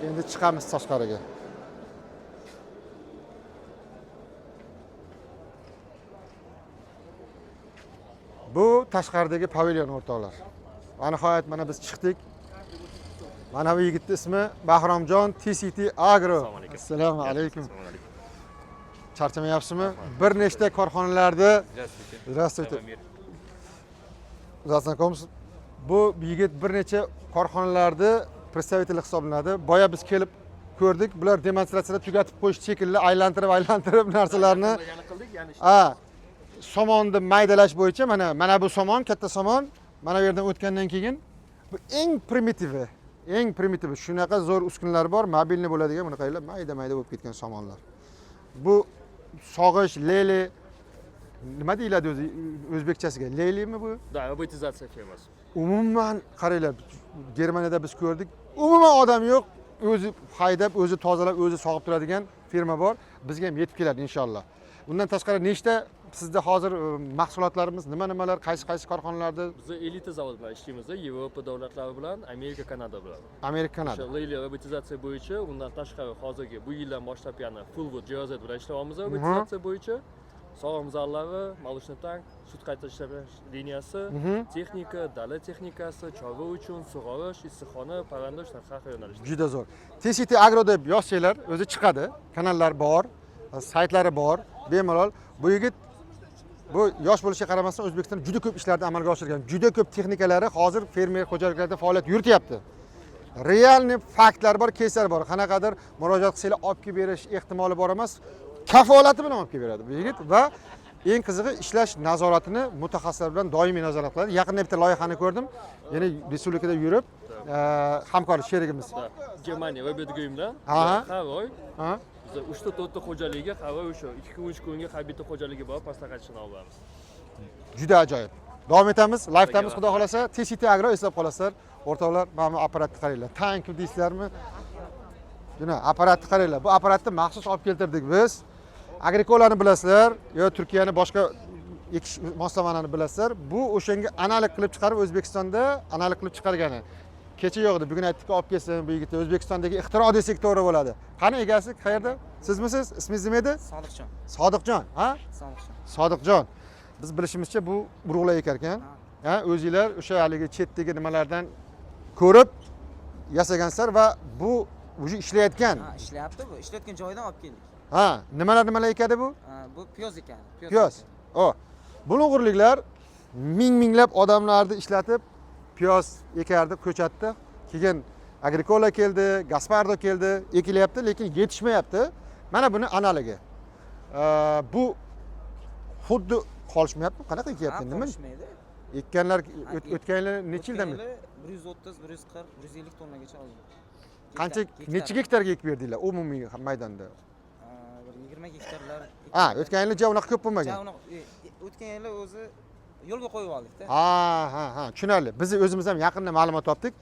Endi chiqamiz tashqariga. Bu tashqaridagi pavilyon o'rtoqlar. Va nihoyat mana biz chiqdik. Mana bu yigitning ismi Bahromjon TCT Agro. Assalomu alaykum. Charchamayapsizmi? Bir nechta korxonalarda. Здравствуйте. Здравствуйте. Bu yigit bir necha korxonalarda представитель hisoblanadi. Boya biz kelib ko'rdik, bular demonstratsiyada tugatib qo'yish shekilli aylantirib narsalarni. Ha, somonni maydalash bo'yicha mana bu somon, katta somon, mana bu yerdan o'tgandan keyin bu eng primitivi, eng primitivi shunaqa zo'r uskunalar bor, mobilni bo'ladigan bunaqalar mayda-mayda bo'lib ketgan somonlar. Bu sog'ish, lele nima deyiladi o'zi o'zbekchasiga? Lelimi bu? Да, robotizatsiya firmasi. Umuman qaranglar, Germaniyada biz ko'rdik. Umuman odam yo'q, o'zi haydab, o'zi tozalab, o'zi sog'ib turadigan firma bor. Bizga ham yetib keladi inshaalloh. Bundan tashqari nechta sizda hozir mahsulotlarimiz nima-nimalar, qaysi-qaysi korxonalarda? Biz elita zavod bilan ishlaymiz, Yevropa davlatlari bilan, Amerika, Kanada bilan. Amerika, Kanada. O'sha leyli robotizatsiya bo'yicha, undan tashqari hozirgi bu yildan boshlab yana Fullwood JZ bilan ishlayapmiz robotizatsiya bo'yicha. Sog'im zallari, молочный tank, sut qayta ishlash liniyasi, texnika, dala texnikasi, chorva uchun sug'orish, issiqxona, parranda shunaqa har xil yo'nalishda. Juda zo'r. TCT Agro deb yozsanglar, o'zi chiqadi. Kanallar bor, saytlari bor, bemalol. Bu yigit bu yosh bo'lishiga qaramasdan O'zbekistonda juda ko'p ishlarni amalga oshirgan, juda ko'p texnikalari hozir fermer xo'jaliklarida faoliyat yurityapti. Realniy faktlar bor, keyslar bor. Qanaqadir murojaat qilsanglar olib kelib berish ehtimoli bor emas. Kafolati bilan olib kelib beradi bu yigit va Eng qizig'i, ishlash nazoratini mutaxassislar bilan doimiy nazorat qiladi. Yaqinda bitta loyihani ko'rdim. Ya'ni respublikada yurib, hamkor sherigimiz. Germaniya Webedguyimdan har oy biz 3 ta 4 ta xo'jaligiga har oy o'sha 2 kun 3 kunga har bitta xo'jaligiga borib maslahatchini olamiz. Juda ajoyib. Davom etamiz. Live'damiz, xudo xolasa. TCT Agro eslab qolasizlar. O'rtoqlar, mana bu apparatni qaranglar. Tank deysizlarmi? Buni apparatni qaranglar. Bu apparatni maxsus olib keltirdik biz. Agrikolani bilasizlar, yo Turkiyani boshqa ekish moslamalarni bilasizlar. Bu o'shanga analik qilib chiqarib, O'zbekistonda analik qilib chiqargani. Kecha yo'q edi, bugun aytdikki, olib kelsin bu yigitni. O'zbekistondagi ixtiro desak to'g'ri bo'ladi. Qani egasi qayerda? Sizmisiz? Ismingiz nima edi? Sodiqjon. Sodiqjon, ha? Sodiqjon. Sodiqjon. Biz bilishimizcha bu urug'lar ekar ekan. Ha, o'zinglar o'sha haligi chetdagi nimalardan ko'rib yasagansizlar va bu уже ishlayotgan. Ha, ishlayapti bu. Ishlayotgan joyidan olib keldik. Ha, nimalar ekadi bu? Bu piyoz ekadi. Piyoz. O. Bulung'urliklar ming minglab odamlarni ishlatib piyoz ekardi, ko'chatdi. Keyin Agrikola keldi, Gaspardo keldi, ekilyapti, lekin yetishmayapti. Mana buni analigi. Bu xuddi qolishmayapti. Qanaqa ekyapti nima? Qolishmaydi. Ekkanlar o'tgan yili necha yildan beri? 130, 140, 150 tonnagacha oldi. Qancha, necha gektarga ekib berdinglar umumiy maydonda? Bir 20 gektarlar. Ha, o'tgan yili ja unaqa ko'p bo'lmagan. O'tgan yili o'zi yo'lga qo'yib oldik-da. Ha, ha, tushunarli. Biz o'zimiz ham yaqinda ma'lumot topdik.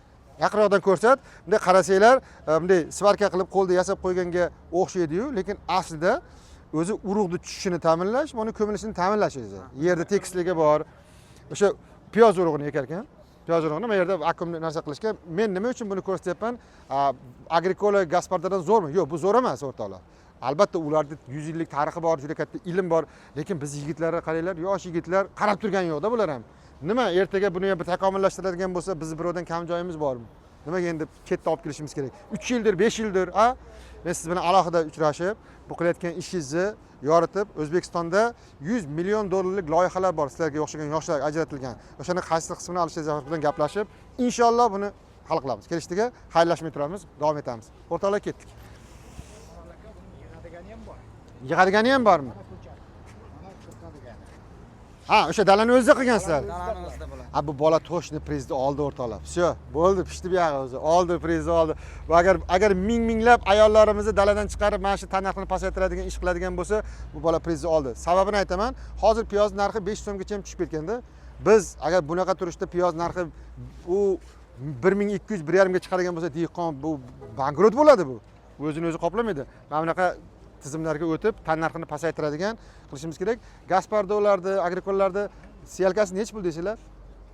Yaqinroqdan ko'rsat, bunday qarasanglar, bunday svarka qilib qo'lda yasab qo'yganga o'xshaydi-yu, lekin aslida o'zi urug'ni tushishini ta'minlash, uni ko'milishini ta'minlash o'zi. Yerda tekisligi bor. O'sha piyoz urug'ini ekar ekan. Piyoz urug'ini bu yerda vakuumli narsa qilishga. Men nima uchun buni ko'rsatyapman? Agrikola Gaspardodan zo'rmi? Yo'q, bu zo'r emas o'rtoqlar. Albatta ularda 100 yillik tarixi bor, juda katta ilm bor, lekin biz yigitlarga qaranglar, yosh yigitlar qarab turgan yo'qda bular ham. Nima ertaga buni ham bir takomillashtiradigan bo'lsa, biz birovdan kam joyimiz bormi? Nimaga endi chetda olib kelishimiz kerak? 3 yildir, 5 yildir, a? Men siz bilan alohida uchrashib, bu qilayotgan ishingizni yoritib, O'zbekistonda 100 million dollarlik loyihalar bor, sizlarga o'xshagan yoshlar ajratilgan. O'shani qaysi qismini Alisher Zafarov bilan gaplashib, inshaalloh buni hal qilamiz. Kelishdiga xayrlashmay turamiz, davom etamiz. O'rtoqlar, ketdik. Yig'adigani ham bormi? Ha, o'sha dalani o'zida qilgansizlar. Dalani o'zida bo'ladi. Ha, bu bola toshni prizni oldi o'rtoqlar. Vsyo, bo'ldi, pishdi bu yog'i o'zi. Oldi, prizni oldi. Va agar ming minglab ayollarimizni daladan chiqarib, mana shu tannarxini pasaytiradigan ish qiladigan bo'lsa, bu bola prizni oldi. Sababini aytaman, hozir piyoz narxi 5 so'mgacha ham tushib ketganda, biz agar bunaqa turishda piyoz narxi u 1200, 1,5 ga chiqadigan bo'lsa, dehqon bu bankrot bo'ladi bu. O'zini o'zi qoplamaydi. Mana bunaqa tizimlarga o'tib, tannarxini pasaytiradigan qilishimiz kerak. Gaspardolarni, Agrikollarni siyalkasi necha pul desanglar?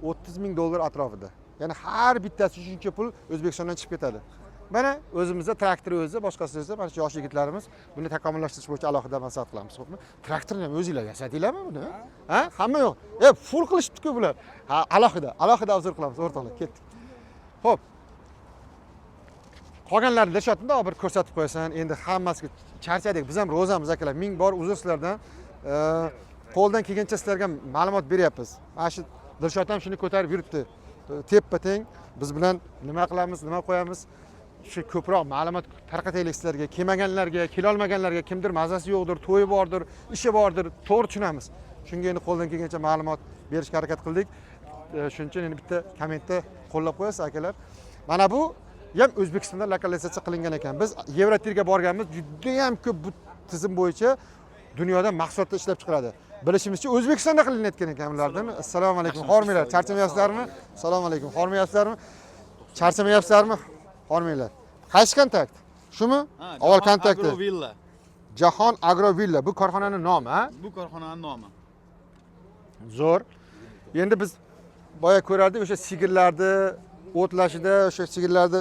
30 ming dollar atrofida. Ya'ni har bittasi shuncha pul O'zbekistondan chiqib ketadi. Mana o'zimizda traktor o'zi, boshqasi o'zi, mana shu yosh yigitlarimiz buni takomillashtirish bo'yicha alohida maslahat qilamiz, xo'pmi? Traktorni ham o'zinglar yasadinglarmi buni? Ha? Hamma yo'q. Full qilishibdi-ku bular. Ha, alohida obzor qilamiz, o'rtoqlar, ketdik. Xo'p. Qolganlarini Dilshodni bir ko'rsatib qo'yasan. Endi hammasiga charchadik. Biz ham ro'zamiz akalar. Ming bor uzr sizlardan. Qo'ldan kelgancha sizlarga ma'lumot beryapmiz. Mana shu Dilshod ham shuni ko'tarib yuribdi. Teppa-teng biz bilan nima qilamiz, nima qo'yamiz? Shu ko'proq ma'lumot tarqataylik sizlarga, kelmaganlarga, kela olmaganlarga, kimdir mazasi yo'qdir, to'yi bordir, ishi bordir, to'g'ri tushunamiz. Shunga endi qo'ldan kelgancha ma'lumot berishga harakat qildik. Shuning uchun endi bitta kommentda qo'llab qo'yasiz akalar. Mana bu ham O'zbekistonda lokalizatsiya qilingan ekan. Biz Yevrotirga borganmiz, juda ham ko'p bu tizim bo'yicha dunyoda mahsulotlar ishlab chiqaradi. Bilishimizcha O'zbekistonda qilinayotgan ekan ulardan. Assalomu alaykum. Hormanglar, charchamayapsizlarmi? Assalomu alaykum. Hormayapsizlarmi? Charchamayapsizlarmi? Hormanglar. Qaysi kontakt? Shumi? Avval kontakti. Agro Villa. Jahon Agro Villa. Bu korxonaning nomi, ha? Bu korxonaning nomi. Zo'r. Endi biz boya ko'rardik o'sha sigirlarni o'tlashida, o'sha sigirlarni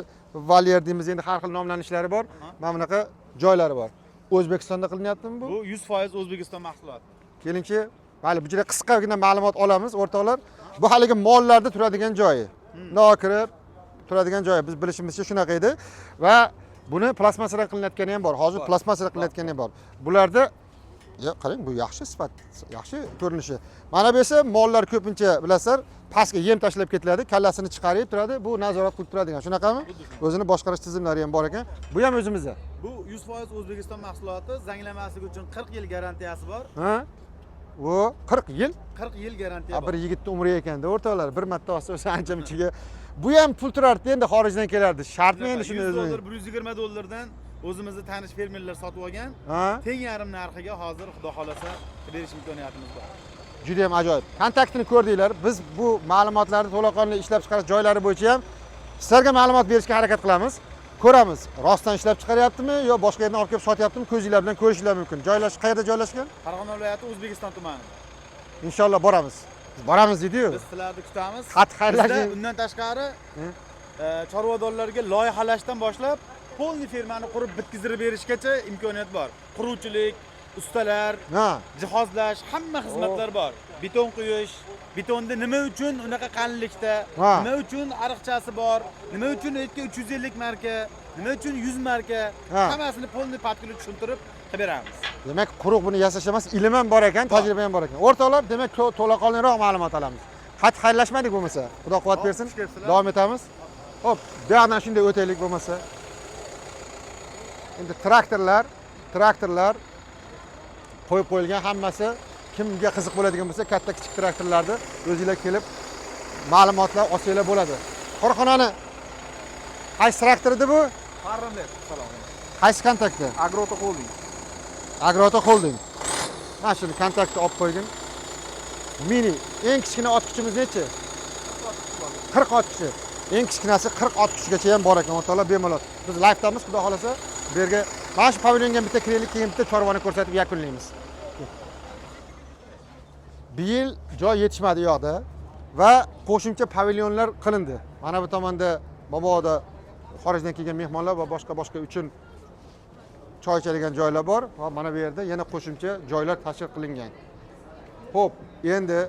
valyer deymiz, endi har xil nomlanishlari bor. Mana bunaqa joylari bor. O'zbekistonda qilinyaptimi bu? Bu 100% O'zbekiston mahsuloti. Kelingchi, mayli bu juda qisqagina ma'lumot olamiz o'rtoqlar. Bu haligi mollarda turadigan joyi. Bundoq kirib turadigan joyi. Biz bilishimizcha shunaqa edi va buni plastmassadan qilinayotgani ham bor. Hozir plastmassadan qilinayotgani ham bor. Bularda ya qarang, bu yaxshi sifat, yaxshi ko'rinishi. Mana bu esa mollar ko'pincha bilasizlar, pastga yem tashlab ketiladi, kallasini chiqarib turadi, bu nazorat qilib turadigan. Shunaqami? O'zini boshqarish tizimlari ham bor ekan. Bu ham o'zimizda. Bu 100% O'zbekiston mahsuloti, zanglamasligi uchun 40 yil garantiyasi bor. Ha? U 40 yil. 40 yil garantiya bor. Bir yigitni umri ekanda o'rtoqlar, bir marta olsa o'zi ancha munchaga. Bu ham pul turardi, endi xorijdan kelardi. Shartmi endi shuni o'zi? o'zi? $100, $120 o'zimizni tanish fermerlar sotib olgan. Teng yarim narxiga hozir xudo xolasa berish imkoniyatimiz bor. Juda ham ajoyib. Kontaktini ko'rdinglar. Biz bu ma'lumotlarni to'laqonli ishlab chiqarish joylari bo'yicha ham sizlarga ma'lumot berishga harakat qilamiz. Ko'ramiz, rostdan ishlab chiqaryaptimi yo boshqa yerdan olib kelib sotyaptimi, ko'zinglar bilan ko'rishinglar mumkin. Joylash qayerda joylashgan? Farg'ona viloyati O'zbekiston tumanida. Inshaalloh boramiz. Biz boramiz deydi-yu. Biz sizlarni kutamiz. Xat xayrlashing. Undan tashqari chorvadorlarga loyihalashdan boshlab polni fermani qurib bitkazib berishgacha imkoniyat bor. Quruvchilik, ustalar, jihozlash, hamma xizmatlar bor. Beton quyish, betonni nima uchun unaqa qalinlikda, nima uchun ariqchasi bor, nima uchun etga 350 marka, nima uchun 100 marka, hammasini polni patkuli tushuntirib qilib beramiz. Demak, quruq buni yasash emas, ilm ham bor ekan, tajriba ham bor ekan. O'rtoqlar, demak, to'laqonliroq ma'lumot olamiz. Qat xayrlashmadik bo'lmasa. Xudo quvvat bersin. Davom etamiz. Xo'p, bu yoqdan shunday o'taylik bo'lmasa. Endi traktorlar qo'yib qo'yilgan hammasi. Kimga qiziq bo'ladigan bo'lsa, katta kichik traktorlarni o'zinglar kelib ma'lumotlar olsanglar bo'ladi. Korxonani qaysi traktor edi bu? Farromer, salom. Qaysi kontaktda? Agrota Holding. Agrota Holding. Mana shuni kontaktni olib qo'ygin. Mini eng kichkina ot kuchimiz nechi? 40 ot kuchi. Eng kichkinasi 40 ot kuchigacha ham bor ekan, o'rtoqlar, bemalol. Biz live'damiz, xudo xolasa. Bu yerga mana shu pavilyonga bitta kiraylik, keyin bitta chorvani ko'rsatib yakunlaymiz. Bu yil joy yetishmadi u yoqda va qo'shimcha pavilyonlar qilindi. Mana bu tomonda mabodo xorijdan kelgan mehmonlar va boshqa uchun choy ichadigan joylar bor va mana bu yerda yana qo'shimcha joylar tashkil qilingan. Xo'p, endi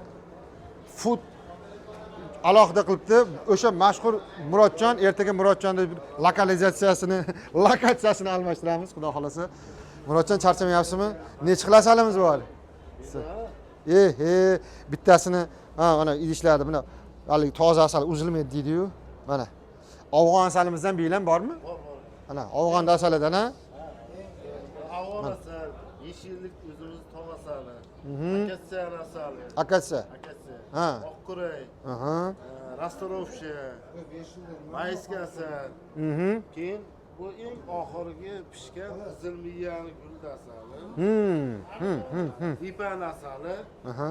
food alohida qilibdi. O'sha mashhur Murodjon, ertaga Murodjonni lokalizatsiyasini, lokatsiyasini almashtiramiz, xudo xolasa. Murodjon, charchamayapsizmi? Necha xil asalimiz bor? Bittasini ha mana idishlarda buni haligi toza asal uzilmaydi deydi-yu. Mana. Afg'on asalimizdan bilan bormi? Bor, bor. Ana, Afg'on asalidan ha? Afg'on asal, yeshillik o'zimiz tog' asali, akatsiya asali. Akatsiya. Akatsiya. Ha. Oqquray. Aha. Rastorovsha, mayska asal. Keyin bu eng oxirgi pishgan qizil miyani gulda asali. Lipan asali. Aha.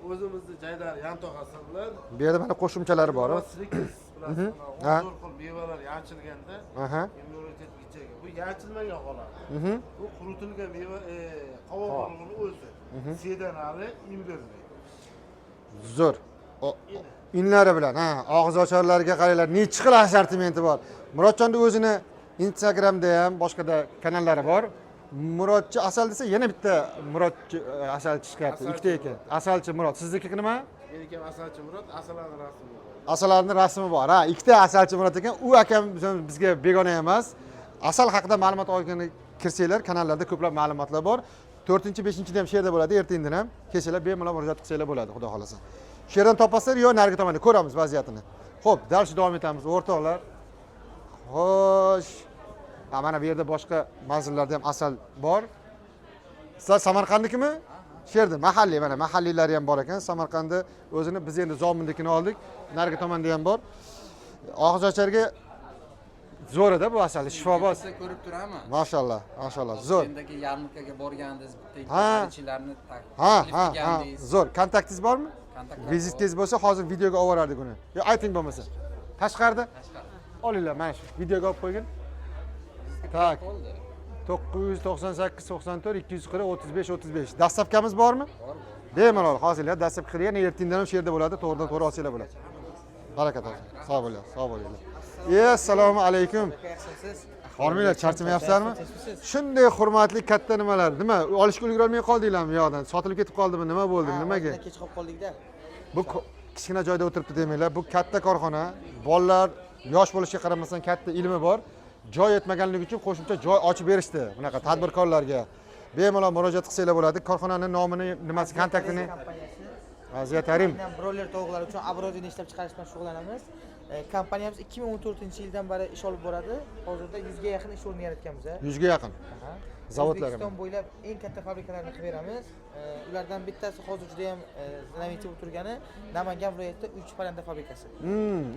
O'zimizni jaydari yantoq asallar. Bu yerda mana qo'shimchalari bor. Ha. 14 xil mevalar yanchilganda immunitet kuchayadi. Bu yanchilmagan holati. Bu quritilgan meva, qovoq urug'ini o'zi. Sedanali, imbirli. Zo'r. Inlari bilan, ha, og'iz ocharlarga qaranglar, necha xil assortimenti bor. Murodjonning o'zini Instagramda ham, boshqada kanallari bor. Murodchi asal desa yana bitta Murodchi asalchi chiqyapti, ikkita ekan. Asalchi Murod. Sizniki nima? Meniki ham asalchi Murod, asallarning rasmi bor. Asallarning rasmi bor. Ha, ikkita asalchi Murod ekan. U akam bizga begona emas. Asal haqida ma'lumot olgani kirsanglar, kanallarda ko'plab ma'lumotlar bor. 4-5-da ham shu yerda bo'ladi, ertangi ham kelsanglar bemalol murojaat qilsanglar bo'ladi, xudo xolasa. Shu yerdan topasizlar yo narigi tomonda ko'ramiz vaziyatini. Xo'p, dars davom etamiz, o'rtoqlar. Xo'sh. Mana bu yerda boshqa manzillarda ham asal bor. Sizlar Samarqandnikimi? Shu yerda mahalliy, mana mahalliylari ham bor ekan. Samarqandda o'zini biz endi Zominnikini oldik. Narigi tomonda ham bor. Og'izocharga zo'r edi bu asal, shifoboz. Ko'rib turamiz. Mashalloh, mashalloh, zo'r. Toshkentdagi yarmarkaga borgandingiz, bitta ikkita taklif qilgandingiz. Zo'r. Kontaktingiz bormi? Vizitkangiz bo'lsa hozir videoga olib borardik uni. Yo, ayting bo'lmasa. Tashqarida? Tashqarida. Olinglar, mana shu videoga olib qo'ygin. Tak. 998 94 240 35 35. Dastavkamiz bormi? Bor. Bemalol hozirlar dastavka qilgan, ertandan ham shu yerda bo'ladi, to'g'ridan to'g'ri olsanglar bo'ladi. Baraka topsin. Sog' bo'linglar, sog' bo'linglar. Assalomu alaykum. Hormanglar, charchamayapsizlarmi? Shunday hurmatli katta nimalar, nima olishga ulgurolmay qoldinglarmi u yoqdan? Sotilib ketib qoldimi, nima bo'ldi, nimaga? Kech qolib qoldikda. Bu kichkina joyda o'tiribdi demanglar, bu katta korxona, bolalar yosh bo'lishiga qaramasdan katta ilmi bor. Joy yetmaganligi uchun qo'shimcha joy ochib berishdi bunaqa tadbirkorlarga. Bemalol murojaat qilsanglar bo'ladi. Korxonaning nomini, nimasi, kontaktini. Aziya Tarim. Broiler tovuqlar uchun оборудование ishlab chiqarish bilan shug'ullanamiz. Kompaniyamiz 2014-yildan beri ish olib boradi. Hozirda 100 ga yaqin ish o'rni yaratganmiz. 100 ga yaqin. Zavodlar. O'zbekiston bo'ylab eng katta fabrikalarni qilib beramiz. Ulardan bittasi hozir juda ham знаменитый bo'lib turgani Namangan viloyatida 3 parranda fabrikasi.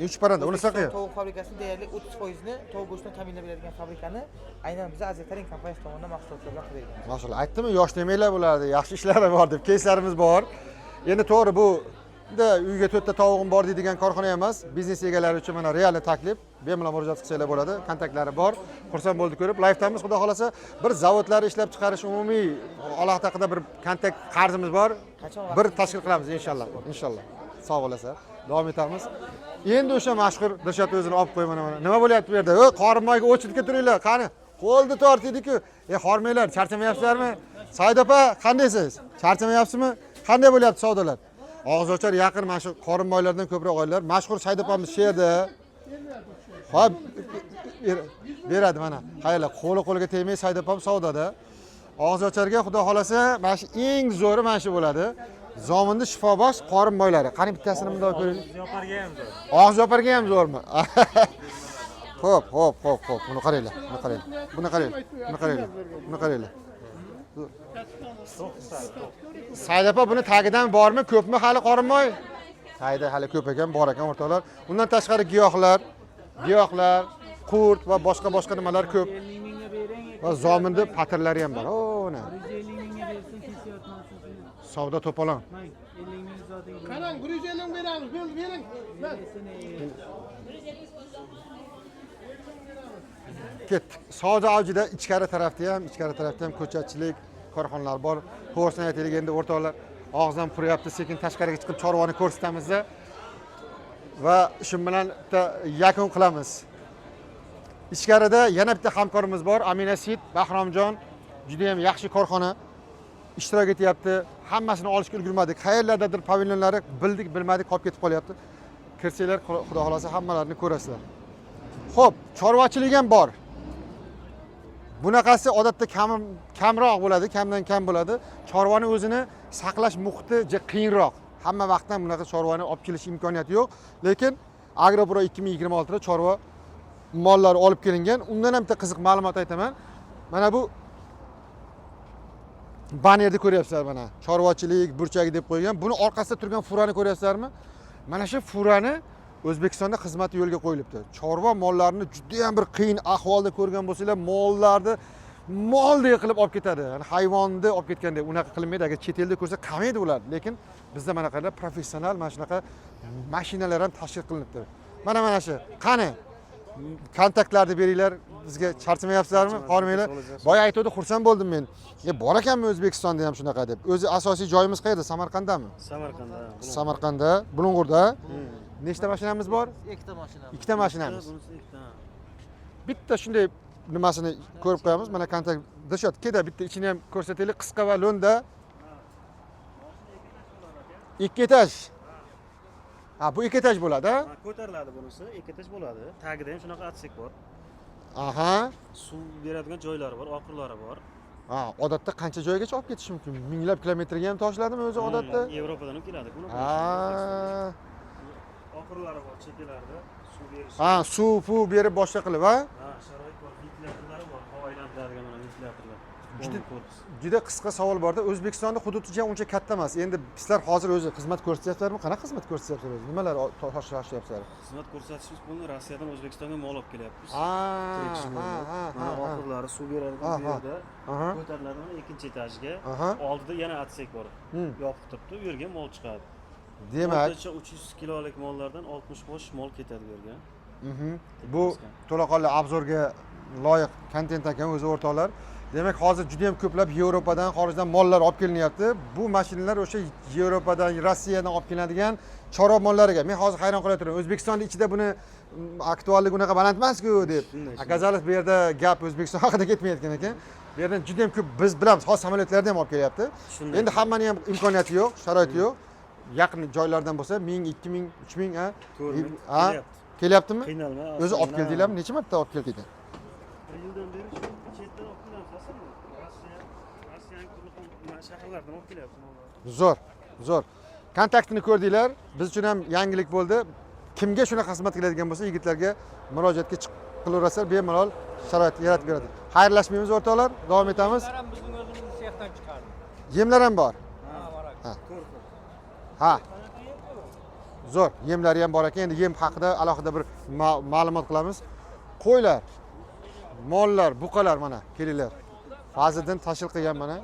3 parranda, unisi qayerda? Tovuq fabrikasini deyarli 30%ni tovuq go'shtini ta'minlab beradigan fabrikani aynan biz Aziya Trading kompaniyasi tomonidan mahsulotlar bilan qilib berganmiz. Mashallah, aytdimmi, yosh demanglar bularni, yaxshi ishlari bor deb, keyslarimiz bor. Endi to'g'ri, bu uyga 4 ta tovug'im bor deydigan korxona emas, biznes egalari uchun mana real taklif, bemalol murojaat qilsanglar bo'ladi, kontaktlari bor. Xursand bo'ldik ko'rib, live'damiz, xudo xolasa bir zavodlar ishlab chiqarish umumiy holat haqida bir kontakt qarzimiz bor. Bir tashkil qilamiz inshaalloh, inshaalloh. Sog' bo'lasizlar. Davom etamiz. Endi o'sha mashhur Dilshod o'zini olib qo'y mana mana. Nima bo'lyapti bu yerda? Ey, qorinmoyga o'chirtga turinglar, qani? Qo'lni tortdik-ku. Ey, hormanglar, charchamayapsizlarmi? Said opa, qandaysiz? Charchamayapsizmi? Qanday bo'lyapti savdolar? Og'iz ochar yaqin mana shu qorinmoylardan ko'proq oilalar. Mashhur Said opamiz shu yerda. Xo'p, beradi mana. Qaranglar, qo'li qo'lga tegmay Said opam savdoda. Og'iz ocharga xudo xolasa mana shu eng zo'ri mana shu bo'ladi. Zominni shifobaxsh qorinmoylari. Qani bittasini bundoq ko'raylik. Og'iz yoparga ham zo'r. Og'iz yoparga ham zo'rmi? Xo'p, xo'p, xo'p, xo'p. Buni qaranglar, buni qaranglar. Buni qaranglar, buni qaranglar. Buni qaranglar. Said opa, buni tagidan bormi, ko'pmi hali qorinmoy? Tagida hali ko'p ekan, bor ekan o'rtoqlar. Undan tashqari giyohlar, qurt va boshqa nimalar ko'p. Va zominda patirlari ham bor. O, savdo to'polon. Qarang, 150 ming beramiz, bering. Ketdik. Savdo avjida ichkari tarafda ham ko'chatchilik korxonalar bor. To'g'risini aytaylik, endi o'rtoqlar og'zim quryapti, sekin tashqariga chiqib chorvani ko'rsatamiz va shu bilan bitta yakun qilamiz. Ichkarida yana bitta hamkorimiz bor, Amina Sid, Bahromjon, juda ham yaxshi korxona ishtirok etyapti. Hammasini olishga ulgurmadik. Qayerlardadir pavilyonlari bildik, bilmadik, qolib ketib qolyapti. Kirsanglar, xudo xolasa hammalarini ko'rasizlar. Xo'p, chorvachilik ham bor. Bunaqasi odatda kamroq bo'ladi, kamdan kam bo'ladi. Chorvani o'zini saqlash muhiti qiyinroq. Hamma vaqtdan bunaqa chorvani olib kelish imkoniyati yo'q. Lekin Agropro 2026 da chorva mollari olib kelingan. Undan ham bitta qiziq ma'lumot aytaman. Mana bu bannerni ko'ryapsizlar mana. Chorvachilik burchagi deb qo'ygan. Buni orqasida turgan furani ko'ryapsizlarmi? Mana shu furani O'zbekistonda xizmati yo'lga qo'yilibdi. Chorva mollarini juda ham bir qiyin ahvolda ko'rgan bo'lsanglar, mollarni moldek qilib olib ketadi. Ya'ni hayvonni olib ketgandek unaqa qilinmaydi. Agar chet elda ko'rsa qamaydi ular. Lekin bizda mana qaranglar, professional mana shunaqa mashinalar ham tashkil qilinibdi. Mana shu. Qani? Kontaktlarni beringlar bizga, charchamayapsizlarmi? Hormanglar. Boya aytuvdi, xursand bo'ldim men. Bor ekanmi O'zbekistonda ham shunaqa deb. O'zi asosiy joyimiz qayerda? Samarqanddami? Samarqandda. Samarqandda, Bulung'urda. Nechta mashinamiz bor? Ikkita mashinamiz. Ikkita mashinamiz. Bitta shunday nimasini ko'rib qo'yamiz. Mana kontakt Dilshod, keda bitta ichini ham ko'rsataylik, qisqa va lo'nda. 2 etaj. Ha, bu 2 etaj bo'ladi, ha? Ko'tariladi bunisi, 2 etaj bo'ladi. Tagida ham shunaqa otsek bor. Aha. Suv beradigan joylari bor, oqirlari bor. Ha, odatda qancha joygacha olib ketish mumkin? Minglab kilometrga ham toshiladimi o'zi odatda? Yevropadan ham keladi buni. Ha. Oqirlari bor, chekkalarida suv berish. Ha, suv pu berib boshqa qilib, ha? Ha, sharoit bor, ventilyatorlari bor, havo aylantiradigan mana ventilyatorlar. Juda qisqa savol borda, O'zbekistonda hududi ham uncha katta emas. Endi sizlar hozir o'zi xizmat ko'rsatyapsizlarmi? Qanaqa xizmat ko'rsatyapsizlar o'zi? Nimalar tashyapsizlar? Xizmat ko'rsatishimiz buni Rossiyadan O'zbekistonga mol olib kelyapmiz. Ha, mana oxirlari suv beradigan bu yerda ko'tariladi mana ikkinchi etajga. Oldida yana otsek bor. Yopiq turibdi, u yerga mol chiqadi. Demak, o'rtacha 300 kilolik mollardan 60 bosh mol ketadi bu yerga. Bu to'laqonli obzorga loyiq kontent ekan o'zi o'rtoqlar. Demak, hozir juda ham ko'plab Yevropadan, xorijdan mollar olib kelinyapti. Bu mashinalar o'sha Yevropadan, Rossiyadan olib kelinadigan chorva mollariga. Men hozir hayron qolyapman. O'zbekistonning ichida buni aktualligi unaqa baland emas-ku deb. Оказалось, bu yerda gap O'zbekiston haqida ketmayotgan ekan. Bu yerdan juda ham ko'p biz bilamiz, hozir samolyotlarda ham olib kelyapti. Endi hammaning ham imkoniyati yo'q, sharoiti yo'q. Yaqin joylardan bo'lsa 1000, 2000, 3000, ha? Kelyaptimi? Qiynalma. O'zi olib keldinglarmi? Necha marta olib keldinglar? Bir yildan beri shu chetdan olib kelamiz aslida. Rossiyaning turli shaharlaridan olib kelyapmiz. Zo'r, zo'r. Kontaktini ko'rdinglar. Biz uchun ham yangilik bo'ldi. Kimga shunaqa xizmat keladigan bo'lsa, yigitlarga murojaatga qilaverasizlar, bemalol sharoit yaratib beradi. Xayrlashmaymiz o'rtoqlar, davom etamiz. Yemlar ham bizning o'zimizni sexdan chiqardi. Yemlar ham bor. Ha, bor aka. Ha. Zo'r, yemlari ham bor ekan. Endi yem haqida alohida bir ma'lumot qilamiz. Qo'ylar, mollar, buqalar mana kelinglar. Fazliddin tashkil qilgan mana.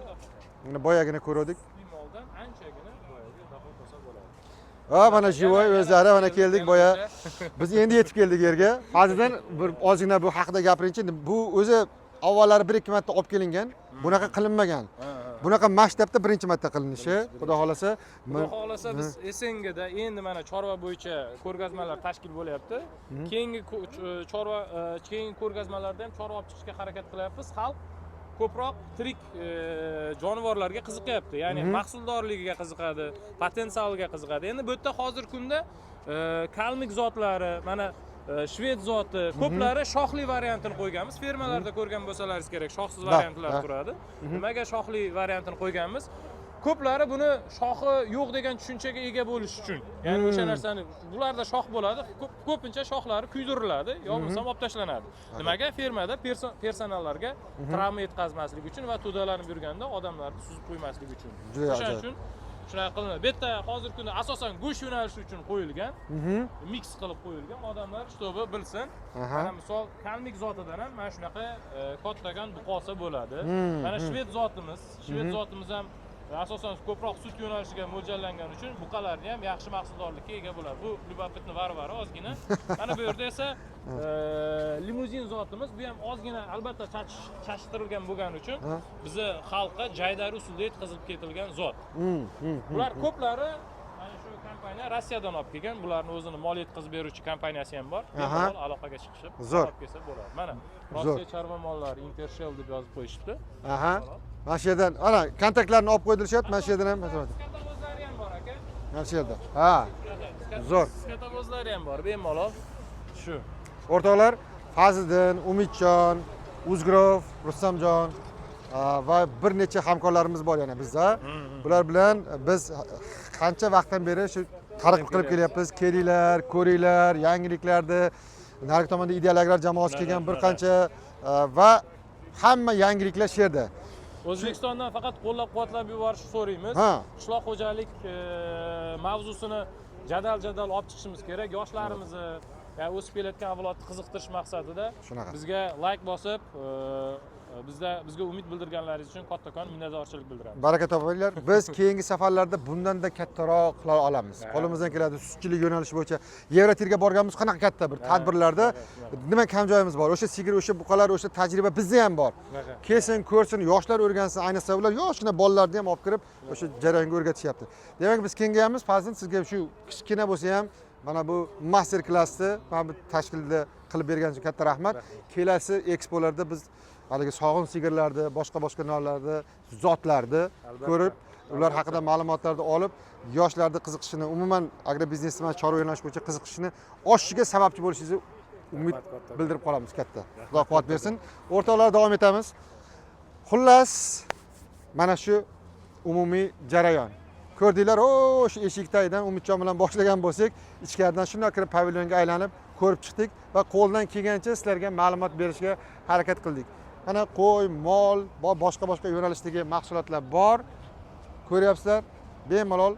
Mana boyagina ko'rdik. Moldan anchagina boyagi daho qilsa bo'ladi. Ha, mana живой o'zlari mana keldik boya. Biz endi yetib keldik yerga. Fazliddin bir ozgina bu haqida gapiringchi. Bu o'zi avvallari 1-2 marta olib kelingan, bunaqa qilinmagan. Bunaqa masshtabda birinchi marta qilinishi, Xudo xolasa. Xudo xolasa biz SNGda endi mana chorva bo'yicha ko'rgazmalar tashkil bo'lyapti. Keyingi chorva keyingi ko'rgazmalarda ham chorva olib chiqishga harakat qilyapmiz. Xalq ko'proq tirik jonivorlarga qiziqyapti. Ya'ni mahsuldorligiga qiziqadi, potensialiga qiziqadi. Endi bu yerda hozirgi kunda kalmik zotlari, mana shved zoti, ko'plari shoxli variantini qo'yganmiz. Fermalarda ko'rgan bo'lsalaringiz kerak, shoxsiz variantlar turadi. Nimaga shoxli variantini qo'yganmiz? Ko'plari buni shoxi yo'q degan tushunchaga ega bo'lish uchun. Ya'ni o'sha narsani bularda shox bo'ladi, ko'pincha shoxlari kuydiriladi, yo bo'lmasam olib tashlanadi. Nimaga? Fermada personallarga travma yetkazmaslik uchun va to'dalanib yurganda odamlarni suzib qo'ymaslik uchun. O'shaning uchun shunaqa qilinadi. Bu yerda hozirgi kunda asosan go'sht yo'nalishi uchun qo'yilgan, mix qilib qo'yilgan, odamlar shtobi bilsin. Mana misol kalmik zotidan ham mana shunaqa kattagan buqosa bo'ladi. Mana shved zotimiz, shved zotimiz ham asosan ko'proq sut yo'nalishiga mo'ljallangani uchun buqalarni ham yaxshi mahsuldorlikka ega bo'ladi. Bu Lyubapitni varvari ozgina. Mana bu yerda esa limuzin zotimiz, bu ham ozgina albatta chashtirilgan bo'lgani uchun bizni xalqqa jaydari usulda yetkazilib ketilgan zot. Bular ko'plari mana shu kompaniya Rossiyadan olib kelgan, bularni o'zini mol yetkazib beruvchi kompaniyasi ham bor. Bemalol aloqaga chiqishib, olib kelsa bo'ladi. Mana Rossiya chorva mollari Intershell deb yozib qo'yishibdi. Mana shu yerdan, ana kontaktlarni olib qo'ydirishyapti, mana shu yerdan ham skatavozlari ham bor aka. Mana shu yerda. Ha. Zo'r. Skatavozlari ham bor, bemalol. Shu. O'rtoqlar, Fazliddin, Umidjon, Uzgrov, Rustamjon va bir necha hamkorlarimiz bor yana bizda. Bular bilan biz qancha vaqtdan beri shu targ'ib qilib kelyapmiz. Kelinglar, ko'ringlar, yangiliklarni. Narigi tomonda Ideal Agrar jamoasi kelgan bir qancha va hamma yangiliklar shu yerda. O'zbekistondan faqat qo'llab-quvvatlab yuborishni so'raymiz. Qishloq xo'jalik mavzusini jadal-jadal olib chiqishimiz kerak. Yoshlarimizni, ya'ni o'sib kelayotgan avlodni qiziqtirish maqsadida bizga like bosib, bizga umid bildirganlaringiz uchun kattakon minnatdorchilik bildiramiz. Baraka topinglar. Biz keyingi safarlarda bundan-da kattaroq qila olamiz. Qo'limizdan keladi sutchilik yo'nalishi bo'yicha Yevrotirga borganmiz, qanaqa katta bir tadbirlarda nima kam joyimiz bor. O'sha sigir, o'sha buqalar, o'sha tajriba bizda ham bor. Kelsin, ko'rsin, yoshlar o'rgansin, ayniqsa ular yoshgina bolalarni ham olib kirib o'sha jarayonga o'rgatishyapti. Demak, biz kengayamiz. Fazil, sizga shu kichkina bo'lsa ham mana bu master klassni mana bu tashkilda qilib berganingiz uchun katta rahmat. Kelasi ekspolarda biz haligi sog'in sigirlarni, boshqa-boshqa nollarni, zotlarni ko'rib, ular haqida ma'lumotlarni olib, yoshlarni qiziqishini, umuman agrobiznesda mana chorva yo'nalishi bo'yicha qiziqishini oshishiga sababchi bo'lishingizni umid bildirib qolamiz katta. Xudo quvvat bersin. O'rtoqlar, davom etamiz. Xullas, mana shu umumiy jarayon. Ko'rdinglar, o'sha eshik tagidan Umidjon bilan boshlagan bo'lsak, ichkaridan shunday kirib pavilyonga aylanib ko'rib chiqdik va qo'ldan kelgancha sizlarga ma'lumot berishga harakat qildik. Mana qo'y, mol, boshqa-boshqa yo'nalishdagi mahsulotlar bor. Ko'ryapsizlar, bemalol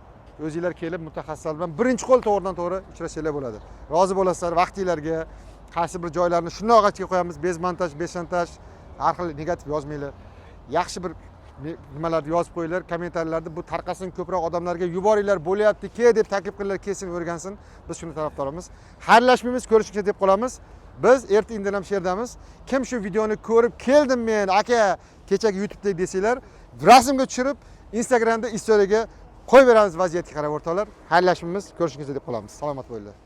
o'zinglar kelib mutaxassislar bilan birinchi qo'l to'g'ridan to'g'ri uchrashinglar bo'ladi. Rozi bo'lasizlar, vaqtinglarga qaysi bir joylarni shundoq og'achga qo'yamiz, bez montaj, bez shantaj, har xil negativ yozmanglar. Yaxshi bir nimalarni yozib qo'yinglar, kommentariyalarda bu tarqasin, ko'proq odamlarga yuboringlar, bo'lyapti, ke deb taklif qilinglar, kelsin, o'rgansin. Biz shuni tarafdorimiz. Xayrlashmaymiz, ko'rishguncha deb qolamiz. Biz erta indin ham shu yerdamiz. Kim shu videoni ko'rib keldim men, aka, kechagi YouTube'da desanglar, rasmga tushirib Instagramda istoriyaga qo'yib beramiz vaziyatga qarab o'rtoqlar. Xayrlashmaymiz, ko'rishguncha deb qolamiz. Salomat bo'linglar.